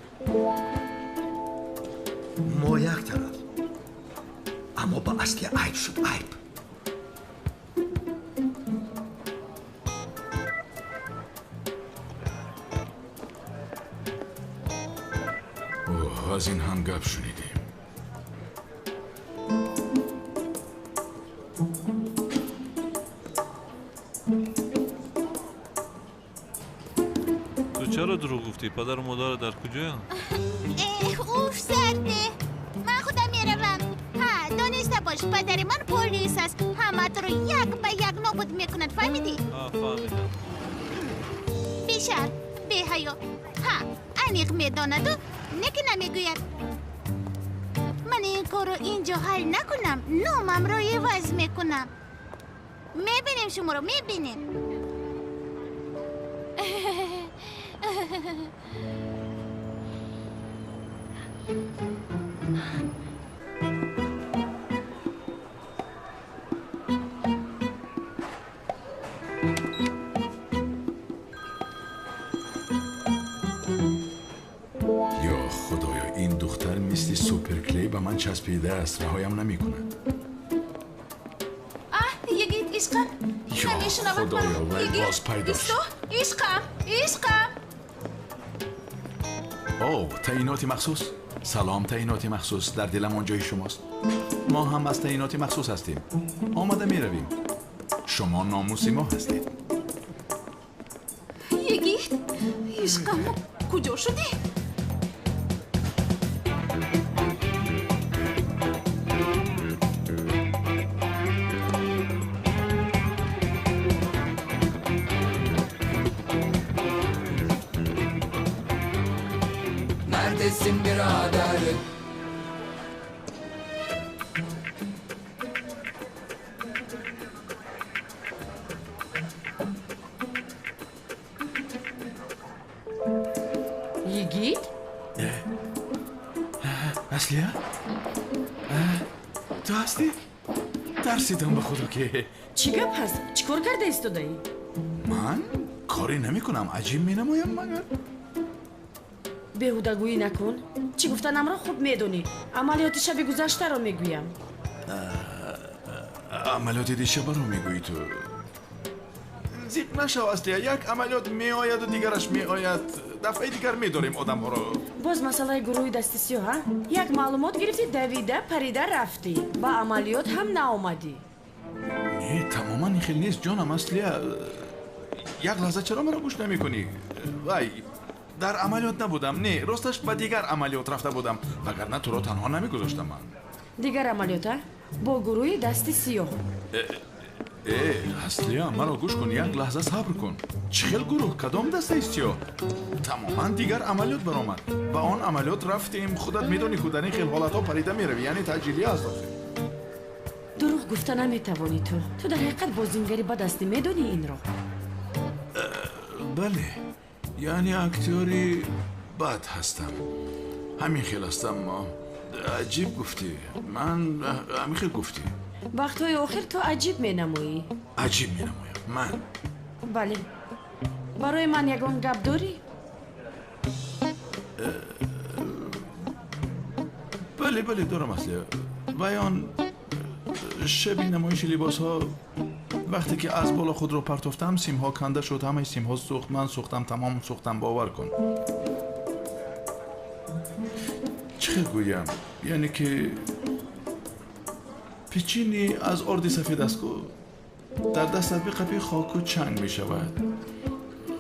Мо як тараф, аммо ба Аслия айб шуд, айб. Аз ин ҳам гап шунидем. Ту чаро дурӯғ гуфтӣ? Падару модарат дар куҷоянд? Уф, сарде. Ман худам меравам. Ҳа, дониста бош, падари ман полис аст. Ҳамаатро як ба як нобуд мекунад, фаҳмидӣ? Фаҳмидам. Бешар, беҳаё. Ҳа, аниқ медонаду не ки намегӯяд. Ман ин корро ин ҷо ҳал накунам, номамро иваз мекунам. Мебинем шуморо, мебинем. Часпидааст, раҳоям намекунад. Аҳ, йигит, ишқам, намешунавад маро. Худоё, вай боз пайдо шуд. Ишқам, ишқам. О, таъиноти махсус. Салом, таъиноти махсус. Дар дилам он ҷои шумост. Мо ҳам аз таъиноти махсус ҳастем. Омада меравем. Шумо номуси мо ҳастед. Йигит, ишқам, куҷо шудӣ? Neredesin birader? Йигит? Аслия? Ту ҳастӣ? Тарсидам ба худо ки. Чӣ гап ҳаст? Чӣ кор карда истодаӣ? Ман коре намекунам, аҷиб менамоям магар? Беҳудагӯӣ накун. Чӣ гуфтанамро хуб медонӣ. Амалиёти шаби гузаштаро мегӯям. Амалиёти дишабаро мегӯӣ ту? Зиқ нашав, Аслия. Як амалиёт меояду дигараш меояд. Дафъаи дигар медорем одамҳоро. Боз масъалаи гурӯҳи дасти сиёҳ, а? Як маълумот гирифтӣ, давида парида рафтӣ. Ба амалиёт ҳам наомадӣ. Не, тамоман ин хел нест, ҷонам, Аслия. Як лаҳза чаро маро гӯш намекунӣ? Вай, дар амалиёт набудам. Не, росташ ба дигар амалиёт рафта будам, вагарна туро танҳо намегузоштам ман. Дигар амалиёт, а? Бо гурӯҳи дасти сиёҳ. Э, Аслия, маро гӯш кун, як лаҳза сабр кун. Чӣ хел гурӯҳ? Кадом дастаи сиёҳ? Тамоман дигар амалиёт баромад. Ба он амалиёт рафтем. Худат медонӣ ку дар ин хел ҳолатҳо парида меравӣ, яъне таъҷилия аст охир. Дурӯғ гуфта наметавонӣ ту. Ту дар ҳақиқат бозингари бад ҳастӣ, медонӣ инро? Бале, яъне актёри бад ҳастам. Ҳамин хел ҳастам. Аҷиб гуфтӣ. Ман ҳамин хел гуфтӣ. Вақтҳои охир ту аҷиб менамоӣ. Аҷиб менамоям ман? Бале. Барои ман ягон гап дорӣ? Бале, бале, дорам, Аслия. Вай он шаби намоиши либосҳо, вақте ки аз боло худро партофтам, симҳо канда шуд, ҳамаи симҳо сӯхт, ман сӯхтам, тамом сӯхтам, бовар кун. Чӣ хел гӯям? Яъне ки печини аз орди сафед аст ку, дар дастат биқапӣ хоку чанг мешавад,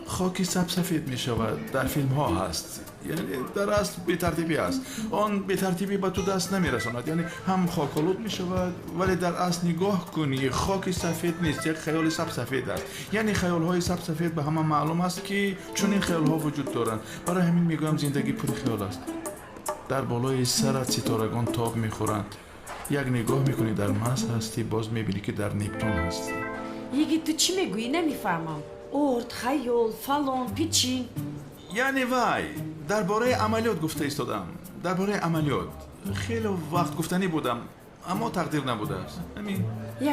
хоки сабсафед мешавад. Дар филмҳо ҳаст, яъне дар асл бетартибӣ аст. Он бетартибӣ ба ту даст намерасонад, яъне ҳам хоколуд мешавад, вале дар асл нигоҳ кунӣ хоки сафед нест, як хаёли сабсафед аст. Яъне хаёлҳои сабсафед ба ҳама маълум аст ки чунин хаёлҳо вуҷуд доранд. Барои ҳамин мегӯям зиндагӣ пури хаёл аст. Дар болои сарат ситорагон тоб мехӯранд. Як нигоҳ мекунӣ дар Марс ҳастӣ, боз мебинӣ ки дар Нептун ҳастӣ. Йигит, ту чӣ мегӯӣ намефаҳмам. Орд, хаёл, фалон, пичин. Яъне вай, дар бораи амалиёт гуфта истодам. Дар бораи амалиёт. Хеле вақт гуфтанӣ будам, аммо тақдир набудааст. Ҳамин.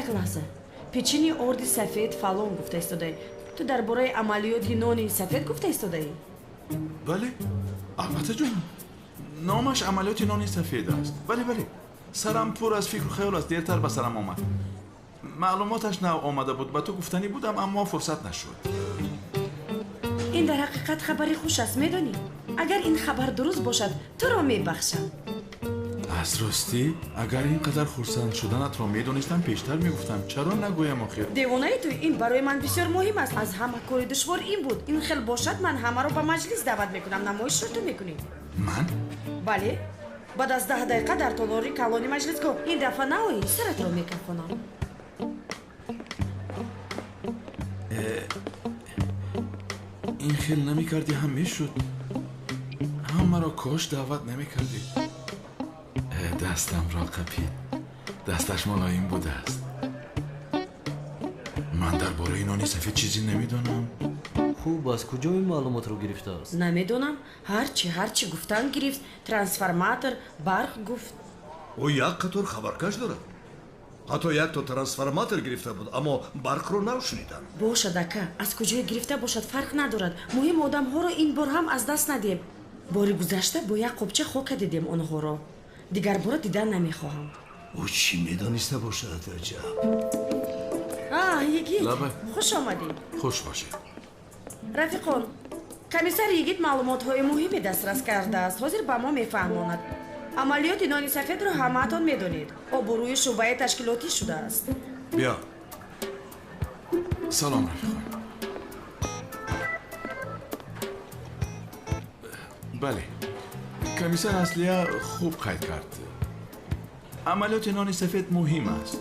Як лаҳза. Печини орди сафед фалон гуфта истодаӣ. Ту дар бораи амалиёти нони сафед гуфта истодаӣ? Бале, албатта ҷон. Номаш амалиёти нони сафед аст. Бале, бале. Сарам пур аз фикру хаёл аст, дертар ба сарам омад. Маълумоташ нав омада буд, ба ту гуфтанӣ будам, аммо фурсат нашуд. Ин дар ҳақиқат хабари хуш аст, медонӣ? Агар ин хабар дуруст бошад, туро мебахшам. Аз ростӣ, агар ин қадар хурсанд шуданатро медонистам, пештар мегуфтам. Чаро нагӯям охир? Девонаи ту, ин барои ман бисёр муҳим аст. Аз ҳама кори душвор ин буд. Ин хел бошад, ман ҳамаро ба маҷлис даъват мекунам. Намоишро ту мекунӣ. Ман? Бале. Баъд аз 10 дақиқа дар толори калони маҷлисгоҳ. Ин дафъа наоӣ, саратро мекафонам. Ин хел намекардӣ ҳам мешуд. Ҳамаро кош даъват намекардӣ. Дастамро қапид. Дасташ мулоим будааст. Ман дар бораи нони сафед чизе намедонам. Хуб, аз куҷо ин маълумотро гирифтааст? Намедонам. Ҳарчи гуфтан гирифт. Трансформатор, барқ гуфт. Ӯ як қатор хабаркаш дорад. Ҳатто якто трансформатор гирифта буд, аммо барқро нашунидам. Бошад, ака, аз куҷое гирифта бошад фарқ надорад. Муҳим одамҳоро ин бор ҳам аз даст надиҳем. Бори гузашта бо як қопча хока дидем онҳоро. Дигар бора дидан намехоҳам. Ӯ чӣ медониста бошад, аҷаб? Йигит, хуш омадед. Хуш бошед. Рафиқон, комиссар Йигит маълумотҳои муҳиме дастрас кардааст. Ҳозир ба мо мефаҳмонад. Амалиёти нони сафедро ҳамаатон медонед. Обрӯи шӯъбаи ташкилотӣ шудааст. Биё. Салом, рафиқон. Бале, комиссар Аслия хуб қайд кард. Амалиёти нони сафед муҳим аст.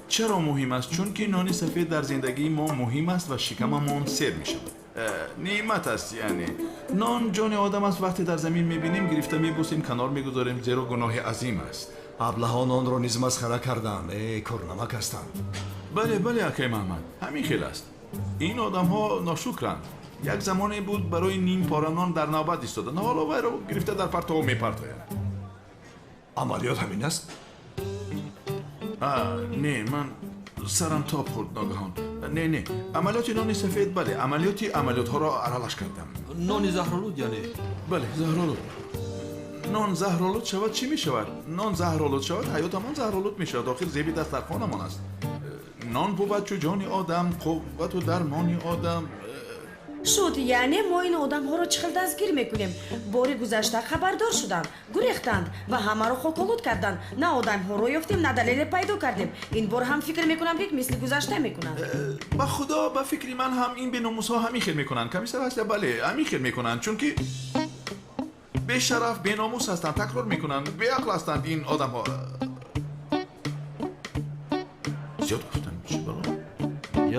Чаро муҳим аст? Чунки нони сафед дар зиндагии мо муҳим аст ва шикамамон сер мешавад. Неъмат аст, яъне нон ҷони одам аст. Вақте дар замин мебинем, гирифта мебусем, канор мегузорем, зеро гуноҳи азим аст. Аблаҳон онро низ масхара карданд. Кӯрнамак ҳастанд. Бале, бале, акай Маҳмад, ҳамин хел аст. Ин одамҳо ношукранд. Як замоне буд барои ним пора нон дар навбат истоданд, ҳоло вайро гирифта дар партоҳо мепартоянд. Амалиёт ҳамин аст? Не, ман сарам тоб хӯрд ногаҳон. Не, не, амалиёти нони сафед, бале, амалиёти амалиётҳоро аралаш кардам. Нони заҳролуд, яъне? Бале, заҳролуд. Нон заҳролуд шавад, чӣ мешавад? Нон заҳролуд шавад, ҳаётамон заҳролуд мешавад. Охир зеби дастархонамон аст. Нон бувад чу ҷони одам, қуввату дармони одам. Шуд, яъне мо ин одамҳоро чӣ хел дастгир мекунем? Бори гузашта хабардор шуданд, гурехтанд ва ҳамаро хоколуд карданд. На одамҳоро ёфтем, на далеле пайдо кардем. Ин бор ҳам фикр мекунам, ки мисли гузашта мекунанд. Ба худо, ба фикри ман ҳам ин беномусҳо ҳамин хел мекунанд. Комиссар Аслия, бале, ҳамин хел мекунанд, чунки бешараф, беномус ҳастанд, такрор мекунанд, беақл ҳастанд ин одамҳо. Зиёд гуфтам, чӣ бало?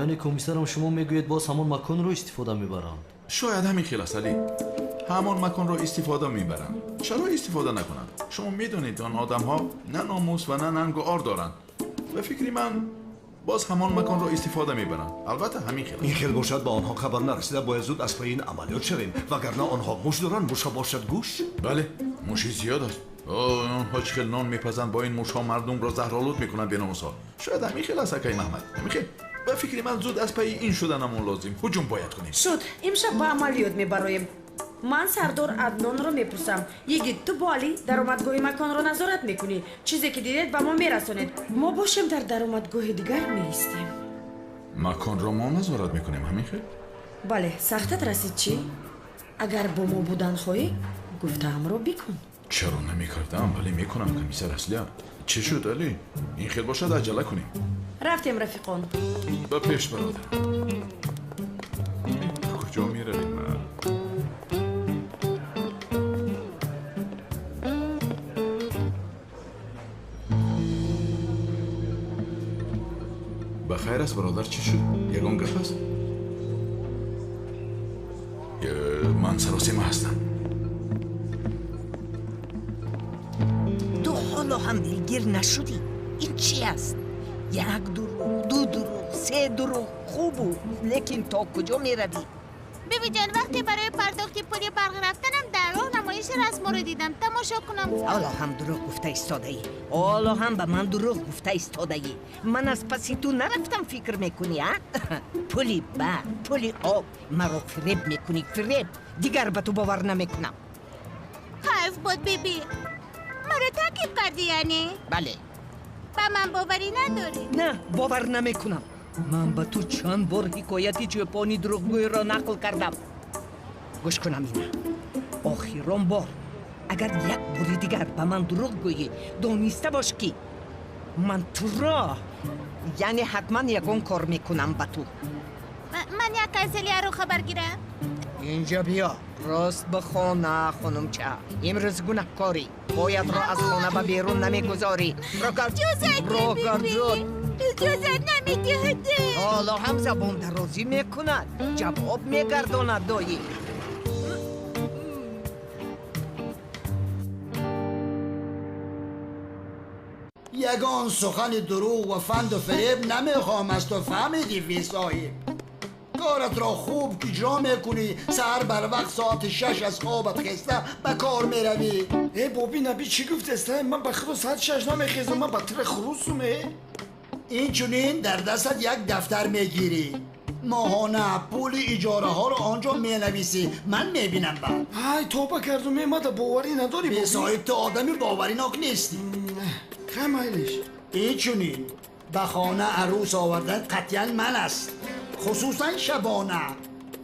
Яъне комиссарам, шумо мегӯед боз ҳамон маконро истифода мебаранд? Шояд ҳамин хел аст, Али. Ҳамон маконро истифода мебаранд. Чаро истифода накунанд? Шумо медонед, он одамҳо на номус ва на нангу ор доранд. Ба фикри ман боз ҳамон маконро истифода мебаранд. Албатта ҳамин хел аст. Ин хел бошад, ба онҳо хабар нарасида бояд зуд аз пайи ин амалиёт шавем, вагарна онҳо муш доранд, мушҳо бошад гӯш. Бале, муши зиёд аст. Онҳо чӣ хел нон мепазанд, бо ин мушҳо мардумро заҳролуд мекунанд беномусҳо. Шояд ҳамин хел аст, акай Маҳмад. Ҳамин хел. Ба фикри ман зуд аз пайи ин шуданамон лозим. Ҳуҷум бояд кунем. Шуд, имшаб ба амалиёт мебароем. Ман сардор Аднонро мепурсам. Йигит, ту бо Али даромадгоҳи маконро назорат мекунӣ. Чизе ки дидед ба мо мерасонед. Мо бошем дар даромадгоҳи дигар меистем. Маконро мо назорат мекунем, ҳамин хел? Бале, сахтат расид чӣ? Агар бо мо будан хоҳӣ, гуфтаамро бикун. Чаро намекардам, вале мекунам, комиссар Аслия. Чӣ шуд, Али? Ин хел бошад, аҷала кунем. Рафтем, рафиқон. Ба пеш, бародар. Куҷо меравем? Ба хайр аст, бародар, чӣ шуд? Ягон гап аст? Ман саросима ҳастам. Ту ҳоло ҳам дилгир нашудӣ? Ин чӣ аст? Як дурӯғ, ду дурӯғ, се дурӯғ хубу, лекин то куҷо меравӣ? Бибиҷон, вақте барои пардохти пули барқ рафтанам дар роҳ намоиши расморо дидам. Тамошо кунам. Ҳоло ҳам дурӯғ гуфта истодаӣ. Ҳоло ҳам ба ман дурӯғ гуфта истодаӣ. Ман аз паси ту нарафтам, фикр мекунӣ, а? Пули барқ, пули об, маро фиреб мекунӣ, фиреб. Дигар ба ту бовар намекунам. Хайф буд, биби. Маро таъқиб кардӣ, яъне? Бале. Ба ман боварӣ надорӣ? На, бовар намекунам. Ман ба ту чанд бор ҳикояти чӯпони дурӯғгӯйро нақл кардам. Гӯш кун, Амина. Охирон бор агар як бори дигар ба ман дурӯғ гӯӣ, дониста бош ки ман туро, яъне ҳатман ягон кор мекунам ба ту. Ман як азалияро хабар гирам. Инҷо биё, рост ба хона, хонумча. Имрӯз гунаҳкорӣ. Боядро аз хона ба берун намегузорӣ. Рогарҷон, иҷозат намедиҳад. Ҳоло ҳам забондарозӣ мекунад, ҷавоб мегардонад доим. Ягон сухани дурӯғ ва фанду фиреб намехоҳам аз ту, фаҳмидӣ, фи соҳиб? Коратро хуб иҷро мекунӣ, саҳар барвақт соати 6 аз хобат хеста ба кор меравӣ. Э боби наби, чӣ гуфтест? Ман ба худо соати 6 намехезам, ман ба тира хурусум. Инчунин дар дастат як дафтар мегирӣ. Моҳона пули иҷораҳоро он ҷо менависӣ. Ман мебинам баъд. Ҳай, тоба кардум, мада боварӣ надорӣ. Бесоҳиб, ту одами боваринок нестӣ. Хай, майлиш. Инчунин ба хона арӯс овардан қатъиян ман аст, хусусан шабона.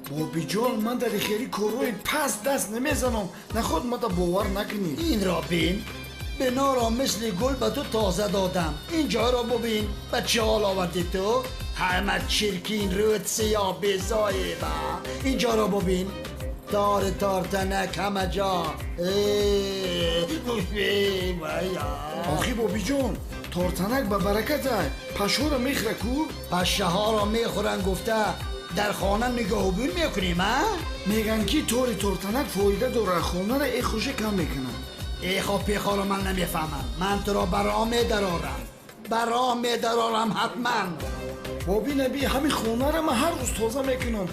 Бобиҷон, ман дар хели корҳои паст даст намезанам. Наход мада бовар накунӣ. Инро бин. Биноро мисли гул ба ту тоза додам. Ин ҷойро бубин, ба чӣ ҳол овардӣ ту? Ҳама чиркин, рӯд сиёҳ, безоеба. Ин ҷоро бубин. Тор тортанак ҳама ҷо. Охи бобиҷон, тортанак ба баракат ай. Пашҳоро мехӯра ку? Пашшаҳоро мехӯранд гуфта дар хона нигоҳубин мекунем, а? Меган ки тори тортанак фоида дорад, хонаро эхӯша кам мекунад. Эхо пехоро ман намефаҳмам. Ман туро ба роҳ медарорам. Ба роҳ медарорам ҳатман. Боби наби, ҳамин хонаро ман ҳар рӯз тоза мекунам.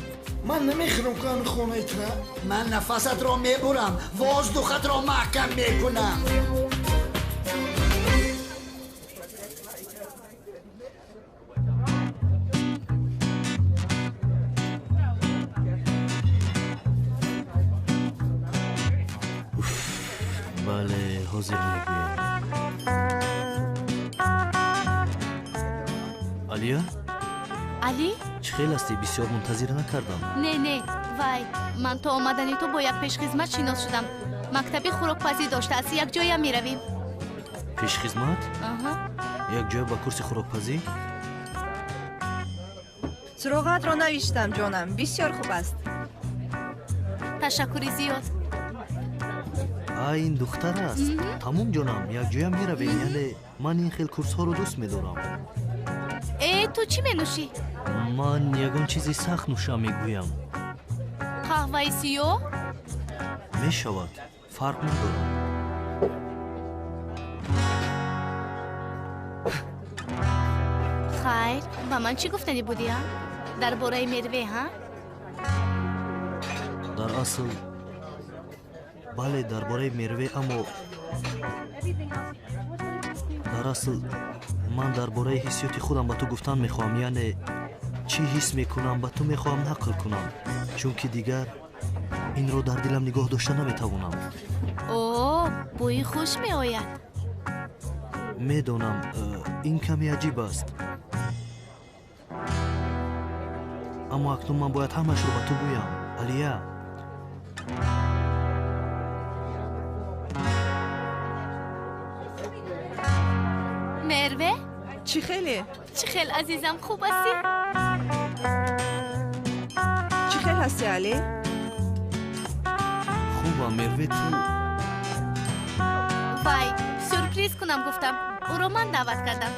Ман намехӯрам ку ҳамин хонаи тура. Ман нафасатро мебурам, воздухатро маҳкам мекунам. Бале, ҳозир мегӯям. Алия? Али? Чӣ хел ҳастӣ? Бисёр мунтазир накардам. Не, не, вай, ман то омадани ту бо як пешхизмат шинос шудам. Мактаби хӯрокпазӣ доштааст, якҷоя меравем. Пешхизмат? Аҳа. Якҷоя ба курси хӯрокпазӣ? Суроғаатро навиштам, ҷонам. Бисёр хуб аст. Ташаккури зиёд. А, ин духтар аст. Тамом, ҷонам, якҷоя меравем. Яъне ман ин хел курсҳоро дӯст медорам. Э, ту чӣ менӯшӣ? Ман ягон чизи сахт нӯшам, мегӯям. Қаҳваи сиёҳ? Мешавад, фарқ надорад. Хайр, ба ман чӣ гуфтанӣ будӣ, а? Дар бораи Мерве, ҳа? Дар асл бале, дар бораи Мерве, аммо дар асл ман дар бораи ҳиссиёти худам ба ту гуфтан мехоҳам. Яъне чӣ ҳис мекунам ба ту мехоҳам нақл кунам, чунки дигар инро дар дилам нигоҳ дошта наметавонам. О, бӯи хуш меояд. Медонам, ин каме аҷиб аст, аммо акнун ман бояд ҳамашро ба ту гӯям, Алия. Мерве? Чӣ хеле? Чӣ хел, азизам, хуб ҳастӣ? Чӣ хел ҳастӣ, Али? Хубам, Мерве, ту? Вай, сюрприз кунам гуфтам. Ӯро ман даъват кардам.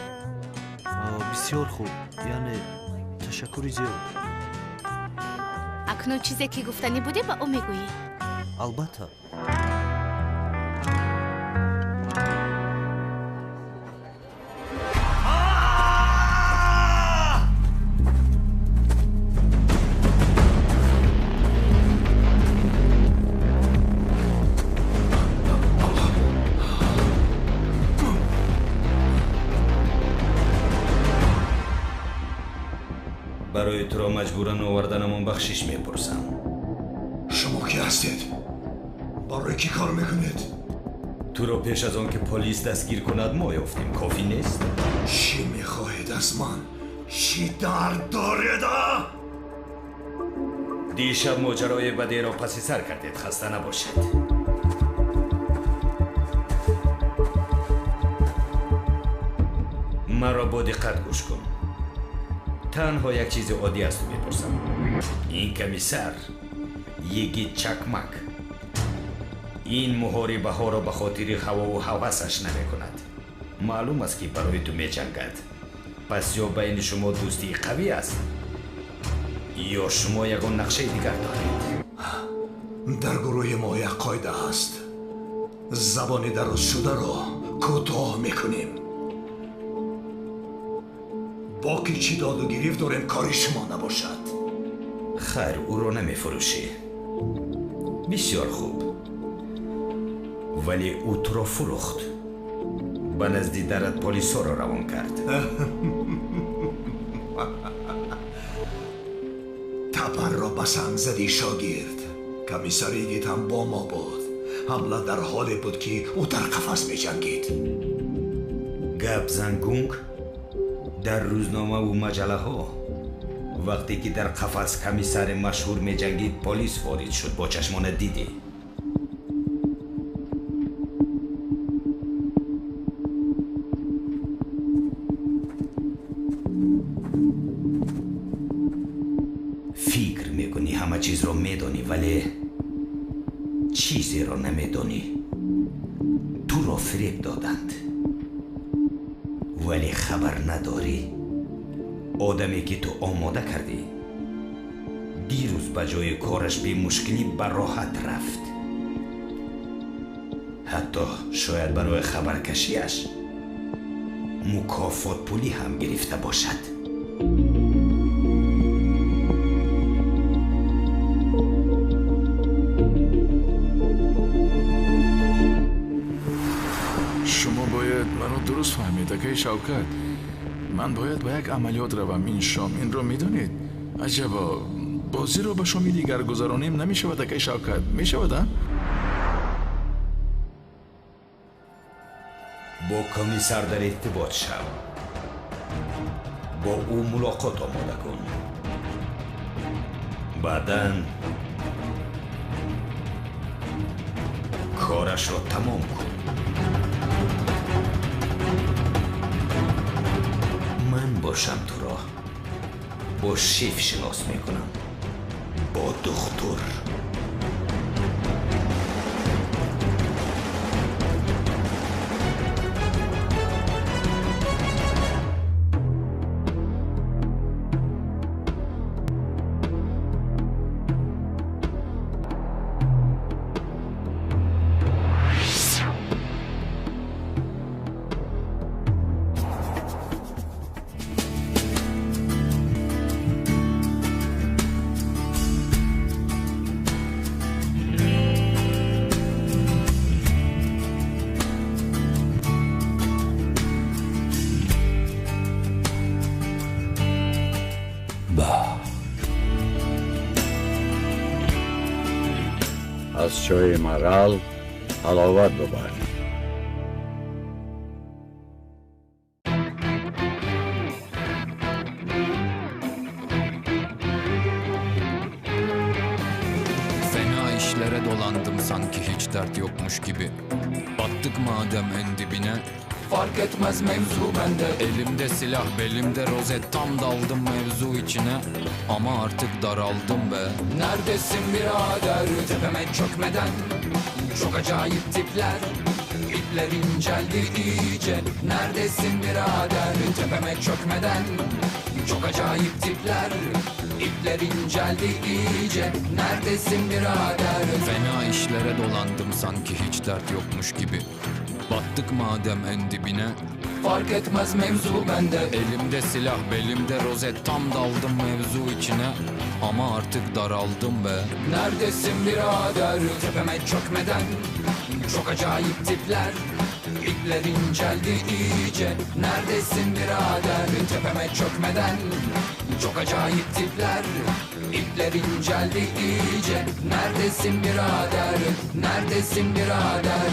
Бисёр хуб, яъне ташаккури зиёд. Акнун чизе ки гуфтанӣ будӣ ба ӯ мегӯӣ? Албатта. Барои туро маҷбуран оварданамон бахшиш мепурсам. Шумо ки ҳастед? Барои кӣ кор мекунед? Туро пеш аз он ки полис дастгир кунад мо ёфтем. Кофӣ нест? Чӣ мехоҳед аз ман? Чӣ дард доред? Дишаб моҷарои бадеро паси сар кардед. Хаста набошед. Маро бо диққат гӯш кун. Танҳо як чизи оддӣ аз ту мепурсам. Ин комиссар Йигит Чакмак ин муҳорибаҳоро ба хотири ҳавову ҳавасаш намекунад. Маълум аст, ки барои ту меҷангад. Пас ё байни шумо дӯстии қавӣ аст, ё шумо ягон нақшаи дигар доред. Дар гурӯҳи мо як қоида ҳаст. Забони дарозшударо кӯтоҳ мекунем. Бо ки чӣ доду гирифт дорем, кори шумо набошад. Хайр, ӯро намефурӯшӣ. Бисёр хуб. Вале ӯ туро фурӯхт. Ба назди дарат полисҳоро равон кард. Табарро ба санг задӣ, шогирд. Комиссар Йигит ҳам бо мо буд. Ҳамла дар ҳоле буд, ки ӯ дар қафас меҷангид. Гап зангунг дар рӯзномаву маҷаллаҳо. Вақте ки дар қафас комиссари машҳур меҷангид, полис ворид шуд, бо чашмона дидӣ. Фикр мекунӣ ҳама чизро медонӣ, вале чизеро намедонӣ. Туро фиреб доданд, вале хабар надорӣ. Одаме ки ту омода кардӣ, дирӯз ба ҷои кораш бемушкилӣ ба роҳат рафт. Ҳатто шояд барои хабаркашиаш мукофотпулӣ ҳам гирифта бошад. Шумо бояд маро дуруст фаҳмед, акаи Шавкат. Ман бояд ба як амалиёт равам ин шом, инро медонед? Аҷабо, бозиро ба шоми дигар гузаронем намешавад, акаи Шавкат? Мешавад, а? Бо комиссар дар иртибот шав. Бо ӯ мулоқот омода кун. Баъдан корашро тамом кун. Ман бошам туро бо шеф шинос мекунам, бо духтур. Аз чойи марал ҳаловат бубар. Fena işlere dolandım sanki hiç dert yokmuş gibi. Battık madem en dibine, fark etmez mevzu bende. Elimde silah, belimde rozet, tam daldım mevzu içine. Ama artık daraldım be. Neredesin birader tepeme çökmeden? Çok acayip tipler, ipler inceldi iyice. Neredesin birader tepeme çökmeden? Çok acayip tipler, ipler inceldi iyice. Neredesin birader? Fena işlere dolandım sanki hiç dert yokmuş gibi. Battık madem en dibine, fark etmez mevzu bende. Elimde silah, belimde rozet, tam daldım mevzu içine. Ama artık daraldım be. Neredesin birader tepeme çökmeden? Çok acayip tipler, ipler inceldi iyice. Neredesin birader tepeme çökmeden? Çok acayip tipler, ipler inceldi iyice. Neredesin birader? Neredesin birader?